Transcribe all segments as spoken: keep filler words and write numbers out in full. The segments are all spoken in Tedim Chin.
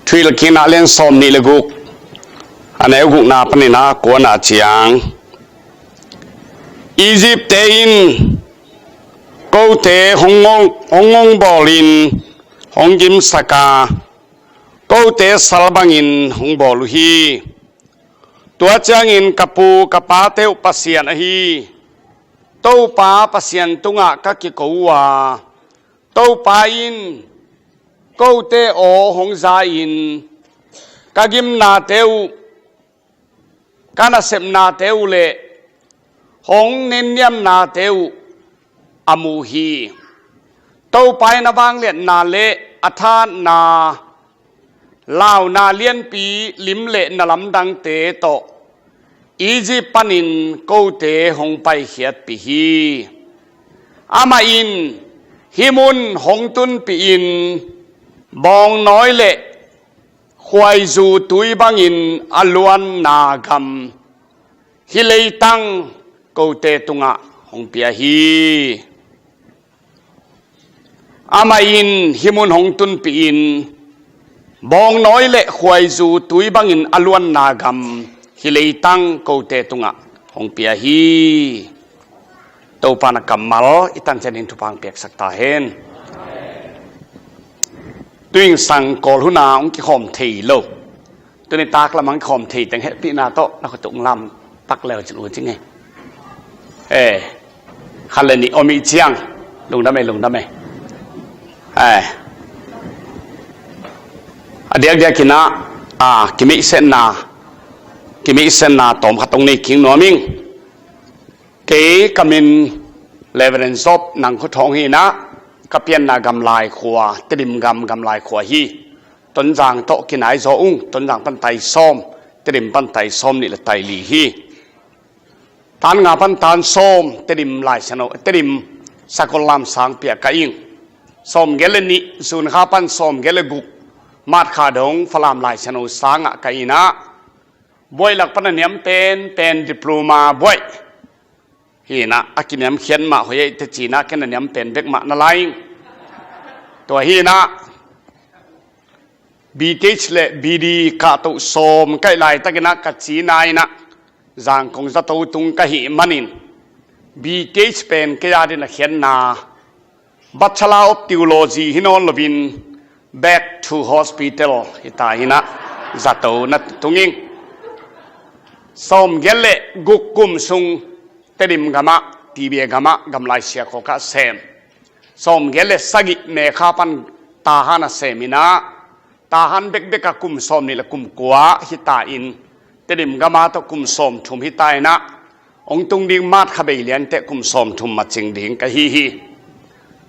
Thuhilhkikna lian sawm nih le guk, a neu gukna panin a kuana ciang, Egypt-te in kote hong ngong, hong ngong bawlin hong gimsak a, kote sal bangin hong bawl uh hi. Tua ciangin ka pu ka pate uh Pasian ahi Topa Pasian tungah ka kiko uh a, Topa in kote aw hong za-in ka gimnate uh, ka nasepnate uh le hong nenniamnate uh a mu hi. Topa in a vangliatna le a thahatna, launa lianpi lim le na lamdangte tawh Egypt panin kote hong paikhiatpih hi. Amah in hih mun hong tunpihin bawngnawi le khuaizu tui bangin a luanna gam hih leitang kote tungah hong pia hi. Amah in hih mun hong tunpihin bawngnawi le khuaizu tui bangin a luanna gam hih leitang kote tungah hong pia hi. Topa na kammal i tan cianin thupha hong piaksak ta hen. Tuingsang Kawl huna hong kikhawm thei lo. Tuni tak lamang khawm thei teng hehpihna tawh na khutuk lam tak leu cin u cing e. Eh, khat le nih om i ciang. Lungdam e, lungdam e. Eh. A diakdiak in ah, ah, kimeihsetna, kimeihsetna tawm khat hong nei kik nuam ing. Kei ka min Reverend Job Nang Khua Thawng hi in ah, ka pianna gam Lai khua, Tedim gam, gam Lai khua hi. Tonzang tawh kinai zaw ung, Tonzang pan tai sawm, Tedim pan tai sawm nih le tai li hi. Tan nga pan tan sawm, Tedim Lai Siangtho, Tedim Sakol Lam sang pia ka ing. Sawm gel le nih, June kha pan sawm gel le guk, March kha dong Falam Lai Siangtho sangah ka in ah. Buaih lak pan a niam pen, pen diploma buaih. Hi in ah, a kiniamkhiat mah hoih ei te ci in ah, ken a niam pen bek mah na lai ing. Tua hi in ah, B Th le B D kahto sawm kaih laitak in ah ka ci na in ah, Zangkong zato tung ka hih manin, B Th pen kei a din a khiatna, Bachelor of Theology hi nawn loin, Back to Hospital hi ta hi in ah, zato na tung ing. Sawm gel le guk kum sung Tedim gamah, T B A gamah, gam Lai Siangtho ka sem. Sawm gel le sagih May kha pan Tahan a sem in ah, Tahan bekbek a kum sawm nih le kum kua hi ta in, Tedim gam a tawh kum sawm thum hi ta in ah, hong tung ding March kha bei lian teh kum sawm thum macing ding ka hi hi.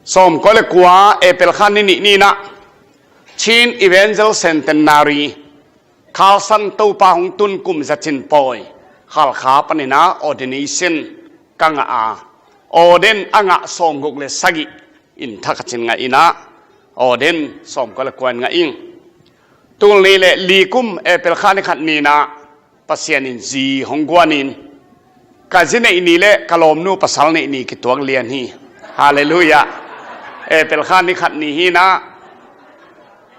Sawm kua le kua April kha ni nih ni in ah, Chin Evangel Centenary, Khalsan Topa hong tun kum zacin pawi, Khalkha pan in ah ordination ka ngah a, ordain a ngah sawm guk le sagih in thak a cin ngah in ah, ordain sawm kua le kua in ngah ing. Tul nih le li kum April kha ni khat ni in ah, Pasian in zi hong guan in, ka zi neih ni le ka lawmnu pasal neih ni kituak lian hi. Halleluiah. April kha ni khat ni hi in ah,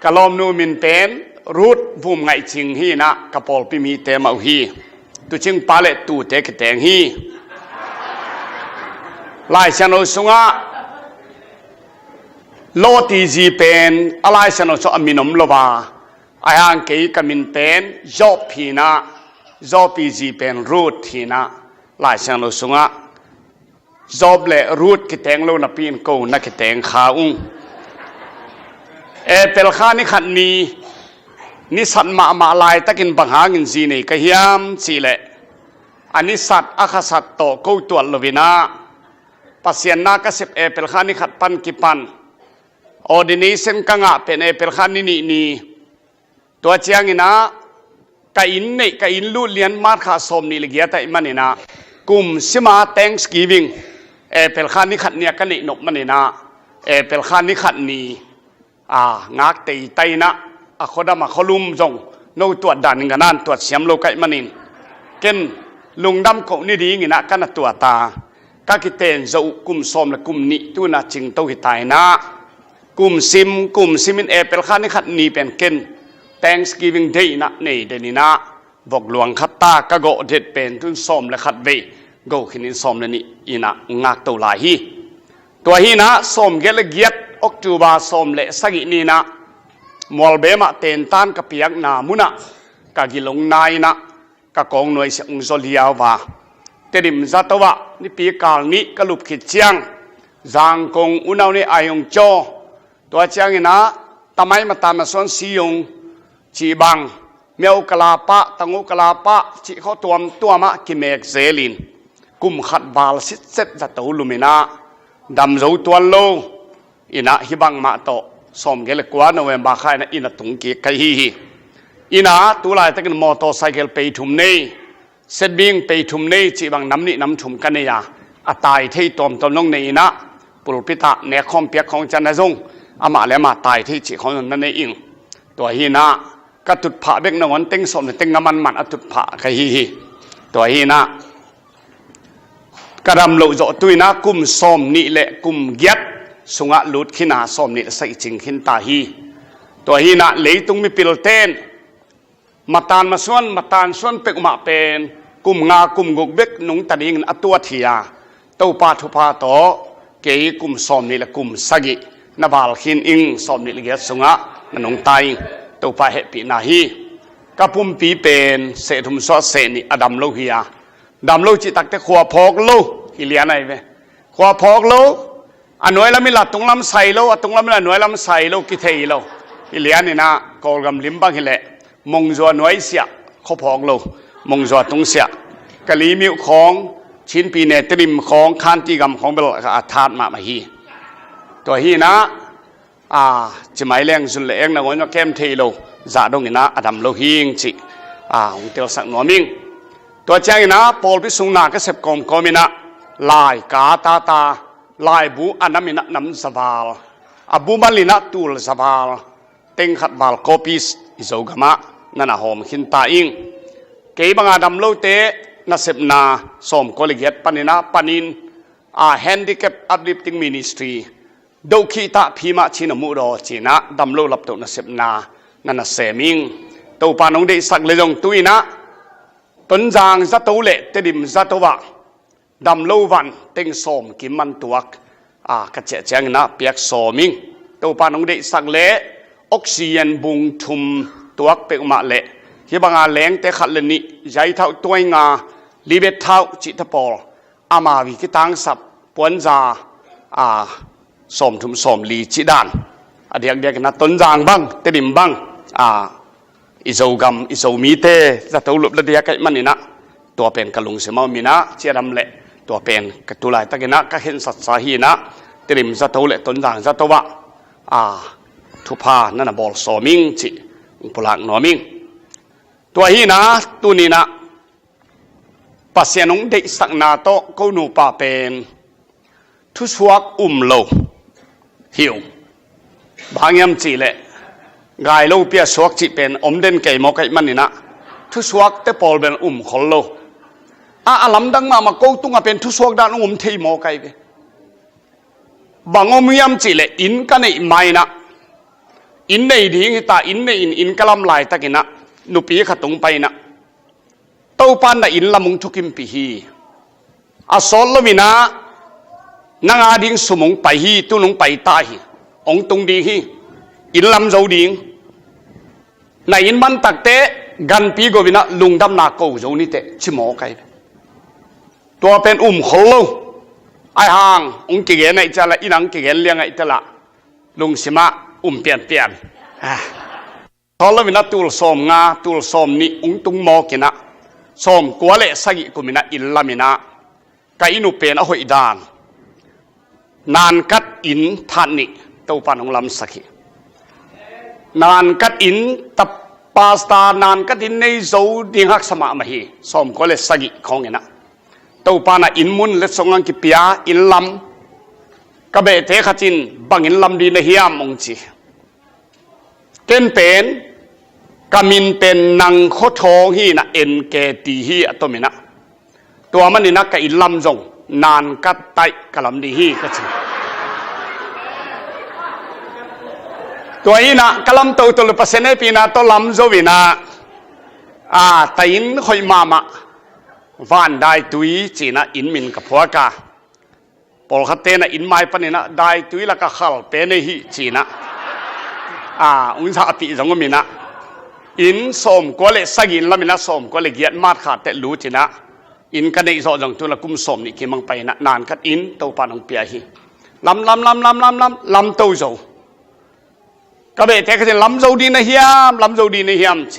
ka lawmnu min pen Ruth Vum Ngaih Cing hi in ah, ka pawlpi mite mah uh hi. Tuucing pa le tuute kiteng hi. Lai Siangtho sungah Lawti zi pen a Lai Siangtho sungah a min om lo a, ahi hang kei ka min pen Job hi in ah, Job i zi pen Ruth hi in ah, Lai Siangtho sungah Job le Ruth kiteng lo napi in ko na kiteng kha ung. April kha ni khat ni, ni sat mahmah laitakin bang hangin zi nei ka hiam cih leh, a ni sat a kha sat tawh ko tuat lo in ah, Pasian na ka sep April kha ni khat pan kipan, ordination ka ngah pen April kha ni nih ni. Tua ciang in ah, ka inn neih, ka inn lut lian March kha sawm nih le giat ahih man in ah, kum sima Thanksgiving April kha ni khat ni a ka neih nop man in ah, April kha ni khat ni, a, ngak tei ta in ah, a khuadam a khualum zong no tuat dan in ka nan tuat siam lo ka hih manin, ken lungdam koh ni ding in ah ka na tuat a, ka kiten zawh uh kum sawm le kum nih tu in ah cingto hi ta in ah, kum sim, kum sim in April kha ni khat ni pen ken Thanksgiving Day in ah nei den in ah vok luang khat ta ka gawh det pen tun sawm le khat vei go khin in sawm le nih in ah ngakto lai hi. Tua hi in ah sawm giat le giat October sawm le sagih ni in ah Mualbem ah tentan ka piakna mun ah ka gilong nai in ah ka kawng nuai siah ung zaw liau a, Tedim zato ah nipi kal nih ka lup khit ciang Zangkong unau ni ai ung caw, tua ciang in ah Tamai, Matan, Masuan, Siyong cih bang, Myo Kalapa, Tango Kalapa cih khawng tuamtuam ah kimek zel in kum khat val sitset zato lum in ah dam zo tuan lo in ah hih bangmah tawh sawm giat le kua November kha in ah inn a tung kik ka hi hi. In ah tu laitakin motorcycle pei thum nei, setbing pei thum nei cih bang nam nih nam thum ka nei a, a tai thei tuamtuam zong nei in ah pulpit ah nek khawng piak khawng ciang na zong amah le amah tai thei cih khawng zong na nei ing. Tua hi in ah ka tutphah bek nangawn teng sawm le teng a manman a tutphah ka hi hi. Tua hi in ah ka dam loh zawh tu in ah kum sawm nih le kum giat sungah lut khin a sawm nih le sagih cing khin ta hi. Tua hi in ah leitung mipil ten Matan, Masuan, Matan, Suan peuhmah pen kum nga kum guk bek nungta dingin a tuat hi a, Topa thupha tawh kei kum sawm nih le kum sagih na val khin ing, sawm nih le giat sungah na nungta ing. Topa hehpihna hi. Ka pumpi pen seh thum suah seh nih a dam lo hi a, dam lo cih takte khua phawk lo hi lian ahi ve. Khua phawk lo, a nuai lam in la tung lam sai lo, a tung lam in la nuai lam sai lo, kithei lo hi lian in ah Kawlgam lim bang hi leh Mongzua nuai siah khua phawk lo, Mongzua tung siah. Ka limeuh khawng, Chinpi ne Tedim khawng, Khanti gam khawng bel a that mahmah hi. Tua hi in ah a, cimai leng zun le eng nangawn a kem thei lo, zah dong in ah a dam lo hing cih a hong telsak nuam ing. Tua ciang in ah pawlpi sung na ka sep kawmkawm in ah lai ka tata, laibu a nam in ah nam za val, a bumal in ah tul za val, teng khat val copies i Zogam ah na na hawm khin ta ing. Kei bang a dam lote nasepna sawm kua le giat pan in ah pan in a, Handicap Uplifting Ministry, dohkhih tah phim ah cin a muh daw cin ah dam lo laptoh nasepna na na sem ing. Topa nong deihsak le zong tu in ah Tonzang zato le Tedim zato ah dam lo van teng sawm kim man tuak a, ka ciah ciang in ah piak sawm ing. Topa nong deihsak le oxygen bung thum tuak peuhmah le hih bang a lengte khat le nih, zaithauh tuai nga, libet thauh cihte pawl amau i kitangsap puanza a, sawm thum sawm li cih dan a diakdiak in ah Tonzang bang, Tedim bang a, i Zogam, i Zomite zato lup la diak ahih man in ah tua pen ka lungsim ah om in ah, ciah dam leh tua pen ka tu laitak in ah ka khensatsa hi in ah, Tedim zato le Tonzang zato ah a, thupha na na bawl sawm ing cih hong pulak nuam ing. Tua hi in ah tuni in ah Pasian hong deihsakna tawh ko nupa pen thusuak um lo hi ung. Bang hiam cih leh gai lopi a suak cih pen om den kei mawk ahih man in ah thusuakte pawl bel um khol lo. A, a lamdang mahmah ko tungah pen thusuak dan hong om thei mawk ahi ve. Bang om hiam cih leh inn ka neih ma in ah, inn nei ding hi ta, inn nei in inn ka lam laitak in ah nupi khat hong pai in ah, Topa na inn lam hong thukimpih hi. A sawt lo in ah nang a ding sum hong pai hi, tun hong pai ta hi, hong tung ding hi, inn lam zo ding. Na inn man takte ganpi go in ah lungdamna ko zo ni teh ci mawk ahi. Tua pen um khol lo. Ahi hang hong kigen ahih ciang lah, inn ah hong kigen liang ahih teh lah lungsim ah um pianpian. Ah. Sawt lo in ah tul sawm nga, tul sawm nih hong tung mawk in ah sawm kua le sagih kum in ah inn lam in ah ka inn uh pen a hoih dan, nankat inn that nih Topa in hong lamsak hi. Nankat inn ta, pastor nankat inn nei zo ding haksa mahmah hi. Sawm kua le sagih khawng in ah Topa in ah inn mun letsong ang kipia, inn lam. Ka behte khat in, bang inn lam ding na hiam, hong ci. Ken pen ka min pen Nang Khua Thawng hi in ah, N K T hi a tom in ah, tua man in ah ka inn lam zong Nankat Taih ka lam ding hi, ka ci. Tua inah ka lam toto le Pasian hehpihna tawh lam zo inah, a, tai inn hoih mahmah, Van Daitui ci inah inn min ka phuak a. Pawlkhat tenah inn mai paninah Daitui laka khal pen ei hi ci inah, a, ung zahpih zong om inah, inn sawmkua le sagih lam inah sawmkua le giat March kha teh lut inah, inn ka neih zawh zong tu la kum sawm nih kimang pai inah, naan khat inn Topa nong pia hi. Lam, lam, lam, lam, lam, lam, lam to zo. Ka behte ka cin, lam zo ding na hiam, lam zo ding na hiam ci.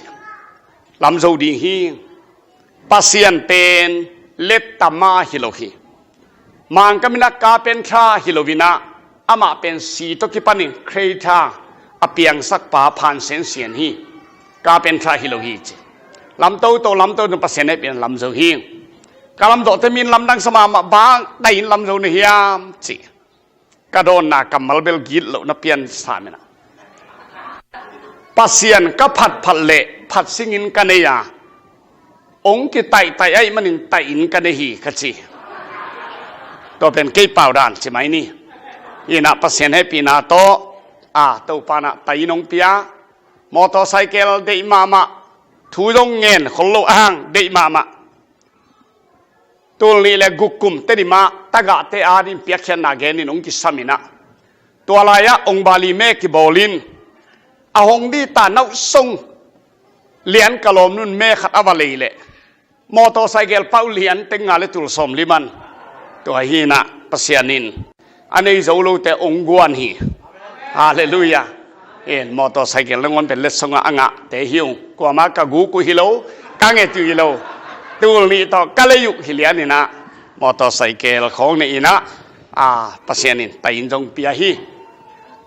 Lam zo ding hi. Pasian pen letta mah hi lo hi. Mangkam inah carpenter hi lo inah, amah pen si tawh kipanin creator, a piangsak pa phan sensian hi. Carpenter hi lo hi ci. Lam toto, lam toto, Pasian hehpihna lam zo hi. Ka lam zawhte min lamdang sa mahmah, bang tai inn lam zo na hiam ci. Ka dawnna kammal bel gitlohna pian sa inah, Pasian ka phatphat leh phatsing inn ka nei a, ong kitaihtaih ahih manin tai inn ka nei hi ka ci. Tua pen kei pau dan ci mai ni. Inah Pasian hehpihna tawh, a, Topa inah tai inn ong pia. Motorcycle deih mahmah, thu zong ngen khol lo, a hang deih mahmah. Tul nih le guk kum teh dimah tagahte adingin piakkhiatna genin ong kisam inah, tua lai-ah ong bali me kibawl in, a hong dita nauhsong lian ka lawmnu'n me khat a va lei leh, motorcycle pau lian teng nga le tul sawmli man. Tua hi inah Pasian in a nei zo lote ong guan hi. Halleluiah. En, motorcycle nangawn pen letsongah a ngahte hi ung. Kuamah ka guk uh hi lo, ka nget uh hi lo. Tul nih tawh ka lei uh hi lian inah, motorcycle khawng nei inah, a, Pasian in tai inn zong pia hi.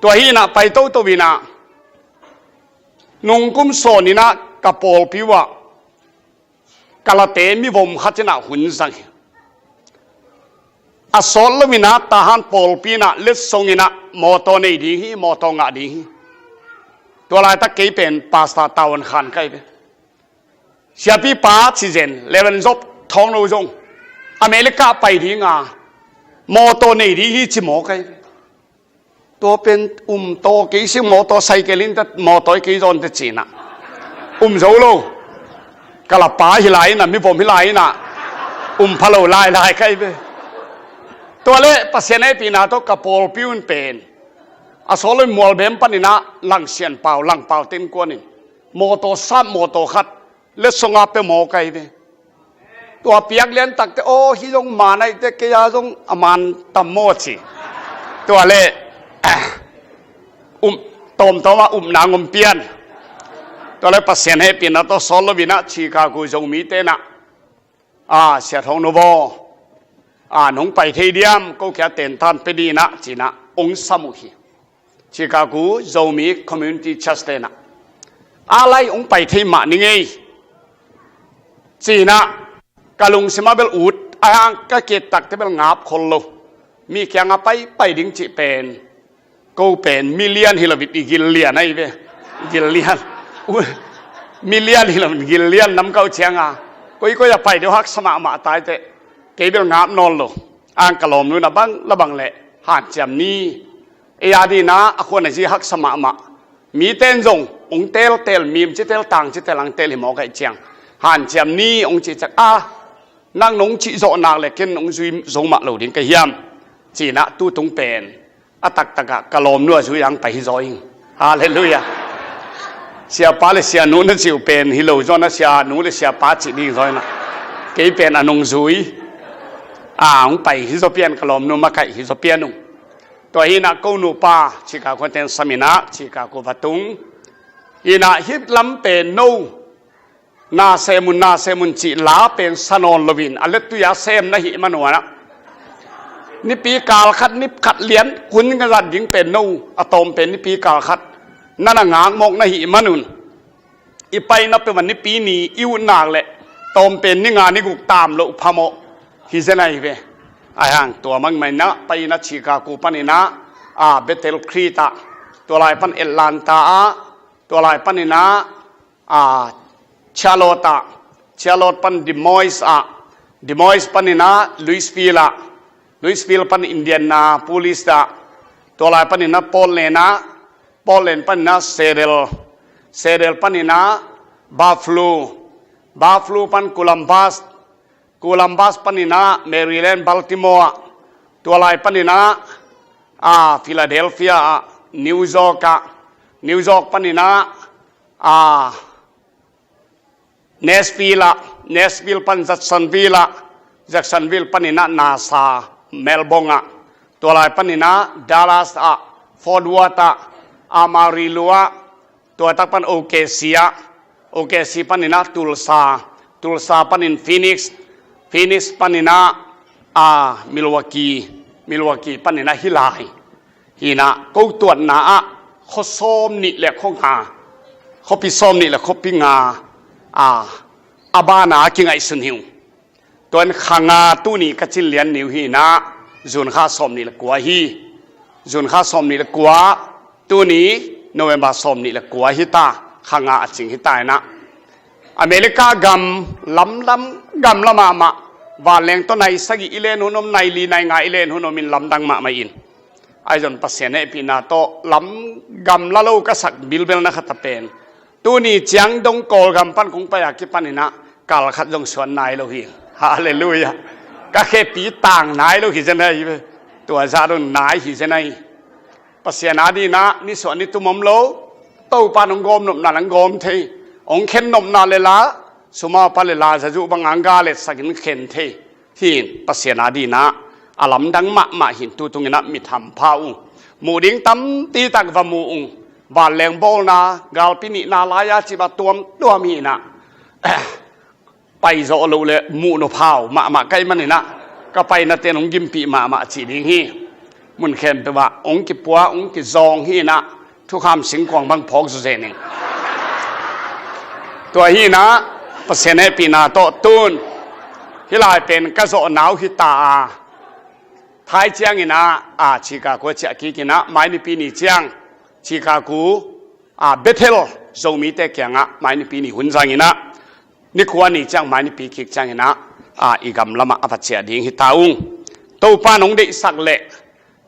Tua hi inah pai toto inah, nungkum sawn inah ka pawlpi uhah, ka late mivom khat inah hun zang hi. A sawt lo inah Tahan pawlpi inah letsong inah mawtaw nei ding hi, mawtaw ngah ding hi. Tua laitak kei pen Pastor Tawn Khan ka hi ve. Siapi pa ci zen, Reverend Job Thawng Lo zong America pai ding a, mawtaw nei ding hi ci mawk ka hi ve. Tua pen um taw kei si, mawtaw cycle in teh, mawtaw kei zawn teh ci inah, um zo lo. Ka la pa hi lai inah, mivom hi lai inah, um pha lo lailai ka hi ve. Tua leh Pasian hehpihna tawh ka pawlpi un pen a sawt lo in Mualbem pan inah Langsian pau, Langpau ten kuanin mawtaw sap, mawtaw khat letsong a pia mawk ka hi ve. Tua piak lian takte, aw, hi zong man ahih teh, kei a zong a man tam maw ci. Tua leh, um, tawmtawm a upna ngom pian. Tua leh Pasian hehpihna tawh sawt lo inah Chicago Zomite inah, a, Sia Thawng No baw, a, nong pai thei diam, ko kiang tentan pia ding inah ci inah ong sam uh hi. Chicago Zomi Community Church te inah, a lai ong pai thei mah ni ngei ci inah, ka lungsim ah bel ut, a hang ka kit takte bel ngap khol lo. Mi kiangah pai, pai ding cih pen, ko pen milian hi lo in i gil lian ahi ve. Gil lian. Milian hi lo in gil lian nam kau ciangah, koikoi ah pai deuh haksa mahmah tai teh. Kei bel ngap nawn lo. A hang ka lawmnu inah bang la bang leh hanciam ni. Ei a ding inah a khuan a zi haksa mahmah. Mite in zong ong teltel, mim citel, tang citel, ang tel hi mawk ahih ciang, hanciam ni ong cih ciang, a, nang nong cih zawh nak leh ken ong zui zo mah lo ding ka hiam ci inah, tutung pen a taktakah ka lawmnu a zui ang pai hi zaw ing. Halleluiah. Siapa le sianu na cih uh pen hi lo zaw inah, sianu le siapa cih ding zaw inah, kei pen a nung zui, a, ong pai hi zaw pian, ka lawmnu makaih hi zaw pian ung. Tua hi inah ko nupa Chicago ten sam inah Chicago va tung. Inah hih lam pen no, na sem un, na sem un cih la pen sa nawn lo in, a lettui a sem na hih man un ah, nipi kal khat, ni khat lian hun ka zat ding pen no, a tawm pen nipi kal khat na na ngak mawk na hih man un, i paina peuhmah nipi ni i ut nak leh tawm pen ni nga ni guk tam loh phamawh hi zen ahi ve. Ahi hang tua mang mah inah pai inah Chicago pan inah, a, Bethel Creek ah, tua lai pan Atlanta ah, tua lai pan inah, a, Charlotte ah, Charlotte pan Des Moines ah, Des Moines pan inah Louisville ah, Louisville pan Indianapolis ah, tua lai pan inah Portland ah, Portland panin ah Seattle, Seattle panin ah Buffalo, Buffalo pan Columbus, Columbus panin ah Maryland, Baltimore ah, tua lai panin ah, ah, Philadelphia ah, New York ah, New York panin ah, ah, Nashville ah, Nashville pan Jacksonville ah, Jacksonville panin ah Nassau, Melbourne ah, tua lai panin ah Dallas ah, Fort Worth ah, Amarillo ah, tua tak pan O K C ah, O K C panin ah Tulsa, Tulsa panin Phoenix, Phoenix panin ah, ah, Milwaukee, Milwaukee panin ah hih lai. Hi in ah ko tuatna ah khua sawm nih le khua nga, khuapi sawm nih le khuapi nga, ah, a ban ah kingaihsun hi ung. Tua in kha nga tuni ka cin lian ni uh hi in ah, June kha sawm nih le kua hi. June kha sawm nih le kua, tuni November sawm nih le kua hi ta, kha nga a cing hi ta in ah. America gam lamdang gamla mahmah, vanleng tawh nai sagih i len hun om, nai li nai nga i len hun om in lamdang mahmah in. Ahi zong Pasian hehpihna tawh lam gamla lo ka sak bilbel na khat a pen, tuni ciang dong Kawlgam pan kong pai a kipan in ah kal khat zong suan nai lo hi. Halleluiah. Ka khepi tang nai lo hi zen ahi ve. Tua zah dong nai hi zen ahi. Pasian a dingin ah nisuah nitum om lo. Topa in hong gawm nopna le hong gawm thei, hong khen nopna le la, sum a pha le la, zazuh bang a hong ga letsak in khen thei. Hi in Pasian a dingin ah a lamdang mahmah hi in, tu tung in ah mit hampha ung. Muh ding tampi tak va mu ung. Vanleng bawlna, galpi nihna lai-a cip a tuamtuam hi in ah, pai zawh loh le muh nop hau mahmah ka hih man in ah, ka paina ten hong gimpih mahmah cih ding hi. Mun khempeuh ah hong kipua, hong kizawng hi in ah, thukham singkuang bang phawk zawzen in. Tua hi in ah, Pasian hehpihna tawh tun hih lai pen ka zawhna uh hi ta a, thai ciangin ah, a, Chicago ciah kik in ah, Mai Nipi ni ciang Chicago, a, Bethel Zomite kiangah Mai Nipi ni hun zang in ah, ni kua ni ciang Mai Nipi kik ciangin ah, a, i gam lamah a va ciah ding hi ta ung. Topa in hong deihsak leh,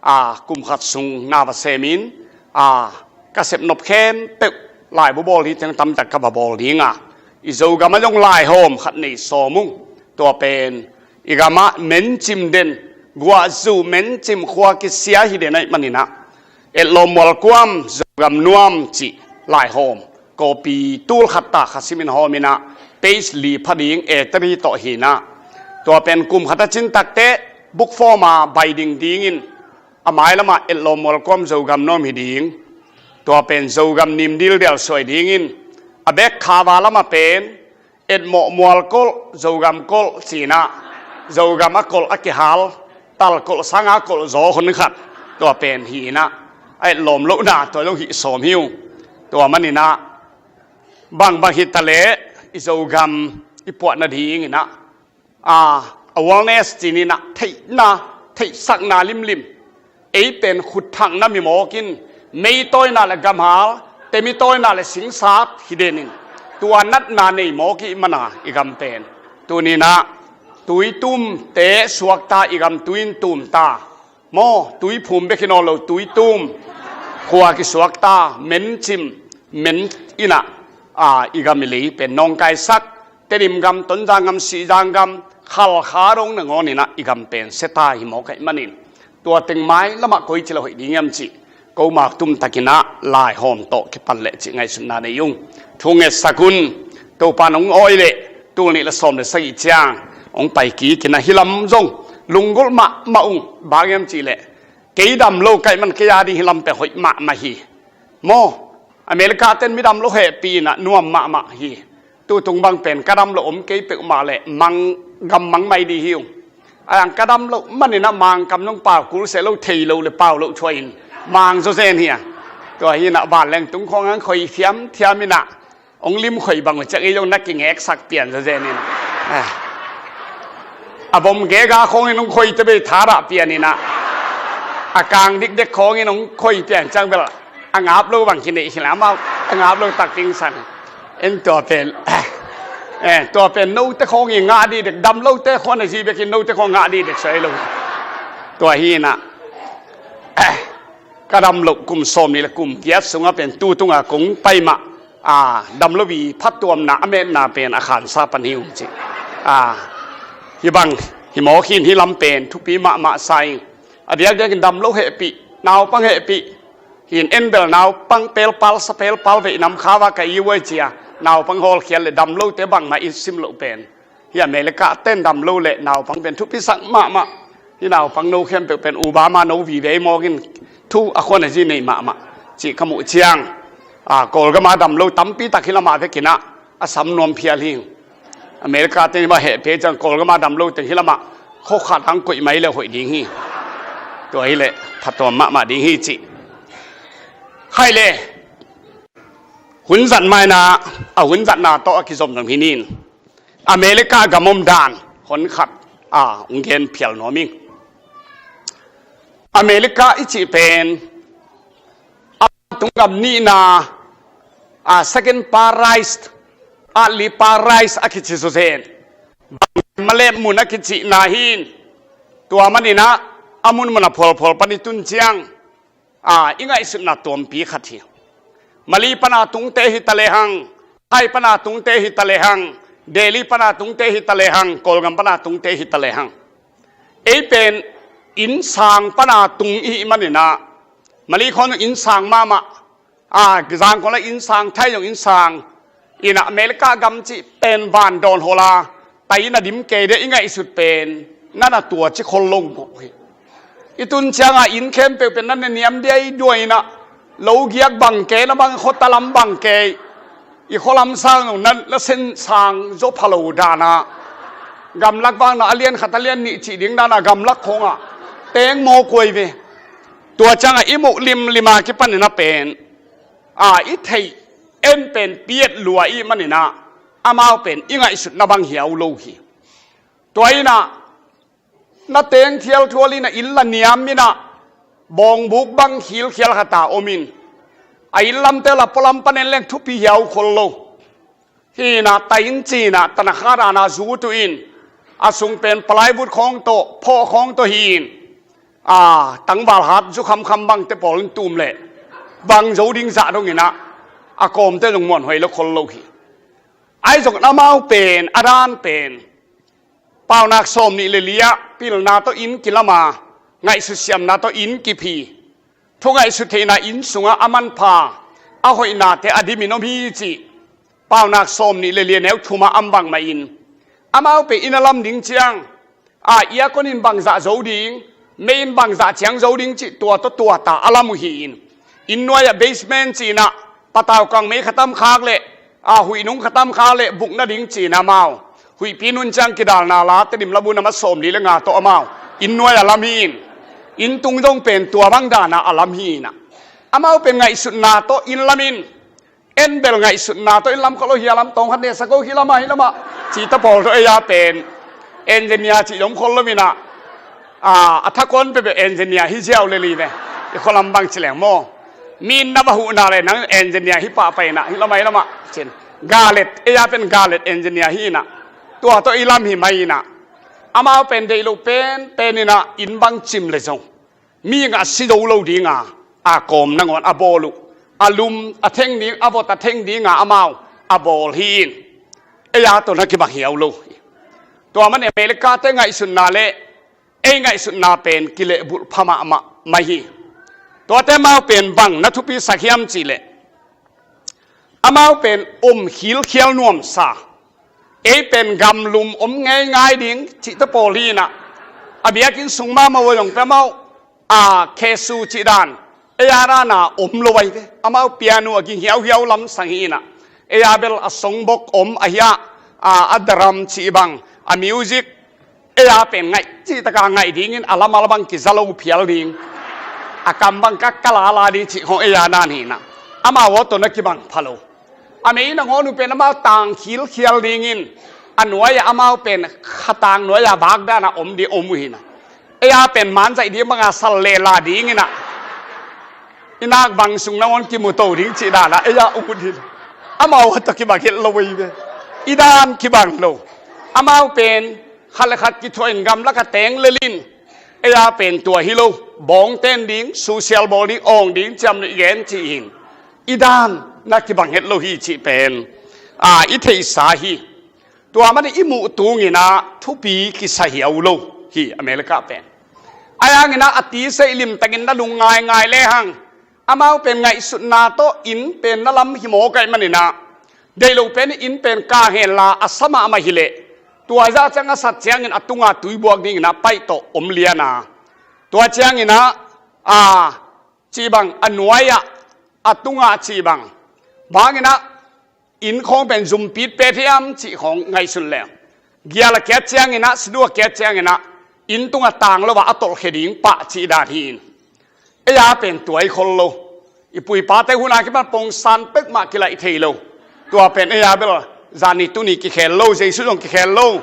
a, kum khat sung na va semin, a, ka sep nop khempeuh, laibu bawl hi ciang tamtak ka va bawl ding a, i Zogam ah zong laihawm khat nei sawm ung. Tua pen i gam ah mencim den, guahzu mencim, khua kisia hi den ahih man in ah, Etlawm Mualkuam Zogam Nuam cih laihawm, copy tul khat ta kha simin hawm in ah, page li pha ding, A three tawh hi in ah, tua pen kum khat a cin tak teh book form a bai ding dingin, a mai lamah Etlawm Mualkuam Zogam Nuam hi ding, tua pen Zogam nim dildial suai dingin, a bek kha va lamah pen Etmawh Mual Kolh, Zogam Kolh ci in ah, Zogam a kolh a kihal, tal kolh sang a kolh zaw hun khat, tua pen hi in ah, a etlawm lohna tua zong hih sawm hi ung. Tua man in ah, bangbang hi ta leh i Zogam i puah nading in ah, a, awareness ci in ah, theihna, theihsakna limlim. Ei pen khut thakna mi mawk in, meitawina le gamhal, temitawina le singsat hi den in, tua natna nei mawk i hih man a, i gam pen, tuni in ah, tuitumte suakta, i gam tui in tumta. Maw, tuiphum bek hi nawn lo, tuitum, khua kisuakta, mencim, men in ah, a, i gam i lei pen nawngkaisak, Tedim gam, Tonzang gam, Sihzang gam, Khalkha dong nangawn in ah i gam pen seta hi mawk ahih man in, tua teng mai lamah koi ci le hoih ding hiam cih, ko mak tumtak in ah laihawm tawh kipan leh cih ngaihsutna nei ung. Thu ngetsak un. Topa in hong awi leh, tul nih le sawm le sagih ciang hong pai kik in ah, hih lam zong lunggulh mahmah ung. Bang hiam cih leh, kei dam lo ka hih man, kei a ding hih lam pen hoih mahmah hi. Maw, America ten mi dam lo hehpih in ah nuam mahmah hi. Tutung bang pen ka dam lo om kei peuhmah leh mang, gam mang mai ding hi ung. A, ka dam lo man in ah Mangkam nong pau kul seh lo, thei lo le pau lo thuai in mang zaw zen hi a. Tua hi in ah vanleng tung khawng hong khoi thiamthiam in ah, hong lim khoi bang uh ciang ei zong na kingeksak pian zaw zen in. A, a vom gega khawng in hong khoi te bei thadah pian in ah, a kang dikdek khawng in hong khoi pian ciang bel a ngap lo bang kineih hi lam, a ngap lo tak ding san. En tua pen, eh, tua pen note khawng i ngah dikdek, dam lote khawng a zi bekin note khawng ngah dikdek suai lo. Tua hi in ah, Ka dam loh kum sawm nih le kum giat sungah pen tu tungah kong pai mah, a, dam lo i phatuamna a metna pen a khansa pan hi ung ci. A, hih bang, hih mawk hin hih lam pen thupi mahmah sa ing. A diakdiakin dam lo hehpih, naupang hehpih. Hin en bel naupang pelpal sa pelpal veih nam kha va ka i uai cia. Naupang hawlkhial le dam lote bangmah i sim loh pen. Hih America ten dam lo le naupang pen thupisak mahmah. Hih naupang no khempeuh pen Obama no vive mawkin thu a khuan a zi nei mahmah. Cih ka muh ciang, a, Kawlgama dam lo tampi tak hih lamah vekinah a sam nuam phial hing. America ten i mah hehpih ciang Kawlgama dam lo teng hih lamah khawkhat hang koih mai le hoih ding hi. Tua hileh phatuam mahmah ding hi cih. Khai le hun zat maina, a hun zatna tawh a kizomzom hi nin. America gam om dan hon khat, a, ung gen phial nuam ing. America i cih pen a tung gam nihna, a, second paradise, a, li paradise a kici suzen. Bang malep mun a kicihna hin. Tua maninah a munmun a phualphual pan i tun ciang, a, i ngaihsutna tuampi khat hi. Mali pana tungte hi ta lehang, Hai pana tungte hi ta lehang, Delhi pana tungte hi ta lehang, Kawlgam pana tungte hi ta lehang. Ei pen innsang pana tung i hih maninah, Mali khawng innsang mahmah, a, Zangkong la innsang, Thai zong innsang, inah America gam cih pen van dawn hawla, tai na dim kei de i ngaihsut pen, nana tua ci khol lo mawh hi. I tun cianga inn khempeuh pen nana niam dia i duai inah, lo giak bang kei, na bang khuata lam bang kei, i khualam sang zong na, na sen sang zaw pha lo dana, gamlak vangna a lian khat a lian nih cih ding dana gamlak khawngah teng maw kuai ve. Tua ciangah i muh limlima kipaninah pen, a, i theih en pen piat lua i maninah, amau pen i ngaihsutna bang hiau lo hi. Tua inah, na teng thialthual inah inn la niam inah, bawngbuk bang khilkhial khata om in, a inn lamte la pualam panen leng thupi hiau khol lo. Hinah ta inn cinah, tana kha dana zu tu in, a sung pen plywood khawng tawh, phawh khawng tawh hi in, a, tangval hat zu khamkham bangte pawl in tum leh, bang zo ding zah donginah, a kawmte zong muanhuai lo khol lo hi. Ai zong amau pen, a dan pen, Paunak sawm nih le li-ah pilna tawh inn kilama, ngaihsut siamna tawh inn kiphi, thu ngaihsut theihna inn sungah a manpha, a hoihnate a dimin om hi cih Paunak sawm nih le li a neu thumah a om bangmah in, amau pen inn a lam ding ciang, a, aircon in bangzah zo ding, mei in bangzah ciang zo ding cih tua tawh tua ta a lam uh hi in, inn nuai-ah basement cinah, patau kang mei khatam khak leh, a, huih nung khatam khak leh bukna ding cinah amau, huihpi nun ciang kidalna la Tedim labun a ma sawm li le nga tawh amau inn nuai a lam hi in, inn tung zong pen tua bang dana a lam hi inah, amau pen ngaihsutna tawh inn lam in, en bel ngaihsutna tawh inn lam khol lo, hia lam tawng khat ne sa ko, hih lamah, hih lamah, cita pawl tawh ei a pen engineer cih zom khol lo inah, a, a thakuan peuhpeuh engineer hi ziau le li ve. I khualam bang ci leng maw, mi in na va huhna le nang engineer hi pahpah inah, hih lamah, hih lamah cin, galet, ei a pen galet engineer hi inah, tua tawh i lam hi mai inah, amau pen deih lo pen pen inah inn bang cim le zong, mi ngah si zo lo dinga, a kawm nangawn a bawl uh, a lum a theng ding, a vot a theng dinga amau a bawl hi in, ei a tawh na kibang hiau lo hi. Tua man America te ngaihsutna le ei ngaihsutna pen kilehbulh pha mahmah mai hi. Tuate amau pen bang na thupisak hiam cihleh, amau pen om khilkhial nuamsa, ei pen gamlum om ngeingai ding cihte pawl hi inah, a biakinn sung mahmah uh a zong pen amau, a, khesu cih dan, ei a dana om lo ahi ve. Amau piano a ging hiauhiau lamsang hi inah, ei a bel a songbok om ahi a, a, a drum cih bang, a music, ei a pen ngaih cihtaka ngaih dingin a lam a la bang kiza lo phial ding, a kam bang ka kalala ding cih khawng ei a nan hi inah, amau aw tawh na kibang pha lo. A mei nangawn uh pen amau tang khilkhial dingin, a nuai-ah amau pen khatang nuai-ah vak dana om ding om uh hi inah, ei a pen manzaih ding banga sal le la ding inah, i nak bang sung nangawn kimuto ding cih dana ei a om uh hi inah, amau aw tawh kibang het lo ahi ve. I dan kibang lo. Amau pen khat le khat kithuah in gamlak a teng lel in, Ei a pen tua hi lo, bawng ten ding, social bawl ding, awng ding, ciam lo i gen ci-in i dan na kibang het lo hi cih pen a i theihsa hi. Tua manin i muh tunginah thupi kisa hiau lo hi America pen. Ai hanginah a tiseih limtakin na lung ngaingai lehang, amau pen ngaihsutna tawh inn pen na lam hi mawk ahih maninah, deih lo pen inn pen kang henla a sa mahmah hileh, tua zah ciang a sat ciangin a tunga tuibuak dinginah paih tawh om liana. Tua cianginah a cih bang a nuai-ah a tungah cih bang banginah inn khawng pen zumpit pet hiam cih khawng ngaihsun leng, gial a kiat cianginah, sinu a kiat cianginah inn tungah tang lo a a tolhkhia ding pah cih dan hi in. Ei a pen tua i khol lo. I pu i pate huna kipan pongsan pek mah kilaih thei lo. Tua pen ei a bel zani tuni kikhel lo, Jesu zong kikhel lo.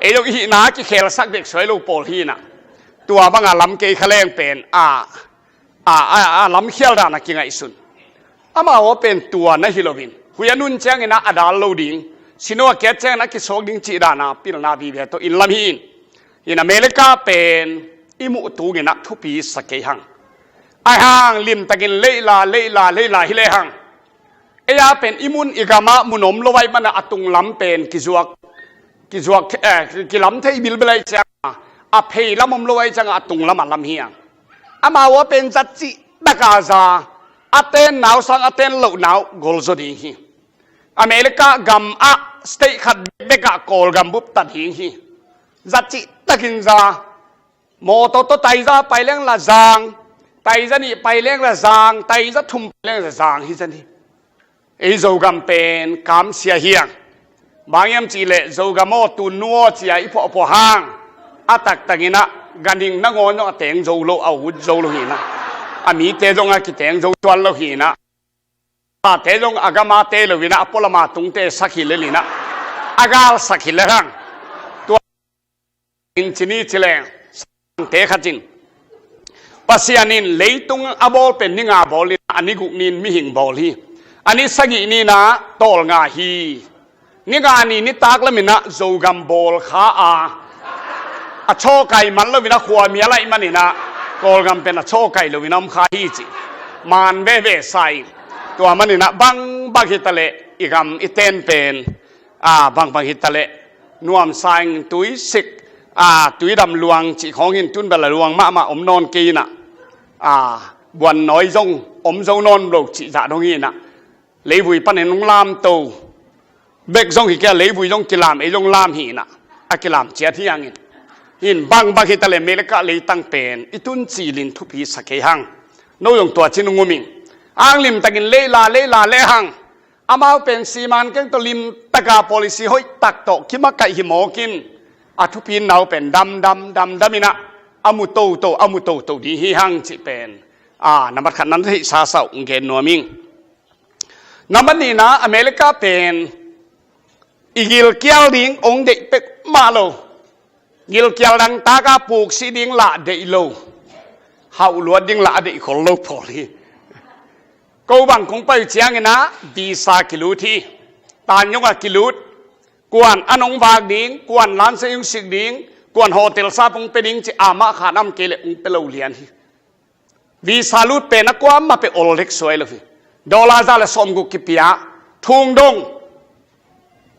Ei zong i hihna kikhelsak bek suai lo pawl hinah. Tua banga lam kei kha leng pen a a, a, a lamkhial dan a kingaihsun. Amau a pen tua na hi loin, hui a nun cianginah a dal lo ding, sinu a kiat ciangin a kisuak ding cih dana pilna vive tawh inn lam hi in. In America pen i muh tunginah thupi sa kei hang. Ai hang limtakin leila, leila, leila hi lehang, ei a pen i mun i gamah mun om lo ahih mana a tunglam pen kizuak, kizuak, eh, kilam thei bilbel ahih cianga, a pheilam om lo ahih cianga a tunglam a lam hiang. Amau a pen zat cih taka za, a ten nau sang a ten loh nau golzaw ding hi. America gam ah state khat bekbek ah Kawlgam bup ta ding hi. Zat cih takin za, mawtaw tawh taiza pai leng la zang, taiza nih pai leng la zang, taiza thum pai leng la zang hi zan hi. Ei Zogam pen kamsia hiang. Bang hiam cihleh Zogam aw, tun nu aw cia i phuahphuah hang, a taktakinah ganhing nangawn zong a teng zo lo, a ut zo lo hinah, a mite zong a kiteng zo tuan lo hinah, tate zong a gamate loinah a pualama tungte sak hi lelinah, a galsak hi lehang. Tua in cini cileng sangte khat in, Pasian in leitung a bawl pen ni nga bawl in, a ni guk nin mihing bawl hi. A ni sagih ninah tawlnga hi. Ni nga ni nitak laminah Zogam bawl kha a, a chawkai man loinah khuamial ahih maninah Kawlgam pen a chawkai loinah om kha hi ci. Man veve sa in. Tua maninah bangbang hitaleh i gam i ten pen a, bangbang hitaleh nuamsa in tuisik, a, tuidam luang cih khawng hin tun bel a luang mahmah om nawn kei inah, a, buannawi zong om zo nawn lo cih zah dong hinah, leivui panin hong lamto bek zong hi kei a, leivui zong kilam, ei zong lam hinah, a kilam ciat hiangin. Hin bangbang hitaleh Melaka leitang pen i tun cilin thupi sa kei hang. No zong tua cin hong um ing. Ang limtakin leila, leila lehang, amau pen siman keng tawh limtaka policy hoihtak tawh kimakaih hi mawkin, a thupi nau pen damdam damdam inah, a mu toto, a mu toto ding hi hang cih pen a, nambat khat nan theihsa sau gen nuam ing. Nambat nihna, America pen i gilkial ding hong deih pek mah lo. Gilkial dangtaka puksi ding lah deih lo. Hauhluat ding lah a deih khol lo pawl hi. Ko bang kong pai uh cianginah visa kilut hi. Tan zong a kilut. Kuan an hong vak ding, kuan lansei hong sik ding, kuan hotel sap hong pia ding ci, amah khan am kei leh hong pia lo lian hi. Visa lut pen a kuamah peh ol dek suai lo hi. Dollar za le sawmguk kipia, thung dong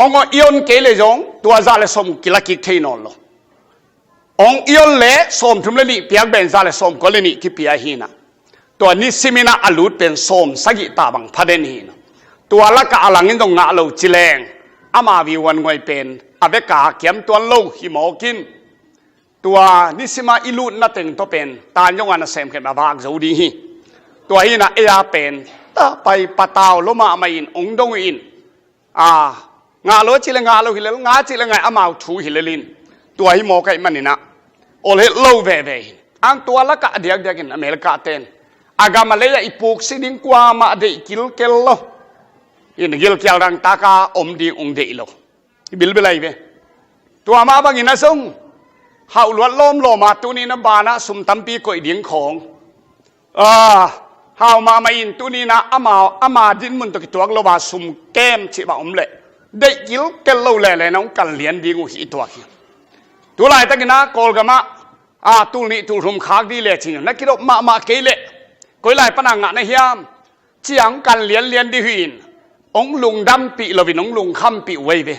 hong i on kei le zong tua za le sawmguk kila kik thei nawn lo. Hong i on le sawmthum le nih piak ben za le sawmkua le nih kipia hinah. Tua nisiminah a lut pen sawmsagih ta bang pha den hinah. Tua lakah a langin zong ngah lo cileng, ama viuan nguai pen a veka kiam tuan lo hi mawkin, tua nisima i lutna teng tawh pen tan zong a na semkhem a vak zo ding hi. Tua hinah ei a pen ta pai patau lo mahmah in hong dong uh in. A, ngah lo cih le ngah lo hi lel, ngah cih le ngah amau thu hi lel in. Tua hi mawk ahih maninah ol het lo veve in. Ang tua lakah a diakdiakin America ten a gam a lei-ah i puksi ding kuamah deih kilkel lo. In gilkial dangtaka om ding hong deih lo. I bilbel ahi ve. Tua mah bangin a zong hauhluat lawmlawma tuninah banah sum tampi koih ding khawng, a, hau mahmah in tuninah ama, ama dinmun tawh kituak lo a sum kem cih bang om leh deih kilkel lo lele na hong kal lian ding uh hi i tuak hi. Tulaitakinah Kawlgamah a, tul nih tul thum khak dih le cin na kidop mahmah kei leh koi lai pana ngah na hiam? Ciang kan lianlian dih hi in, hong lungdampih loin hong lungkhampih uh ei ve.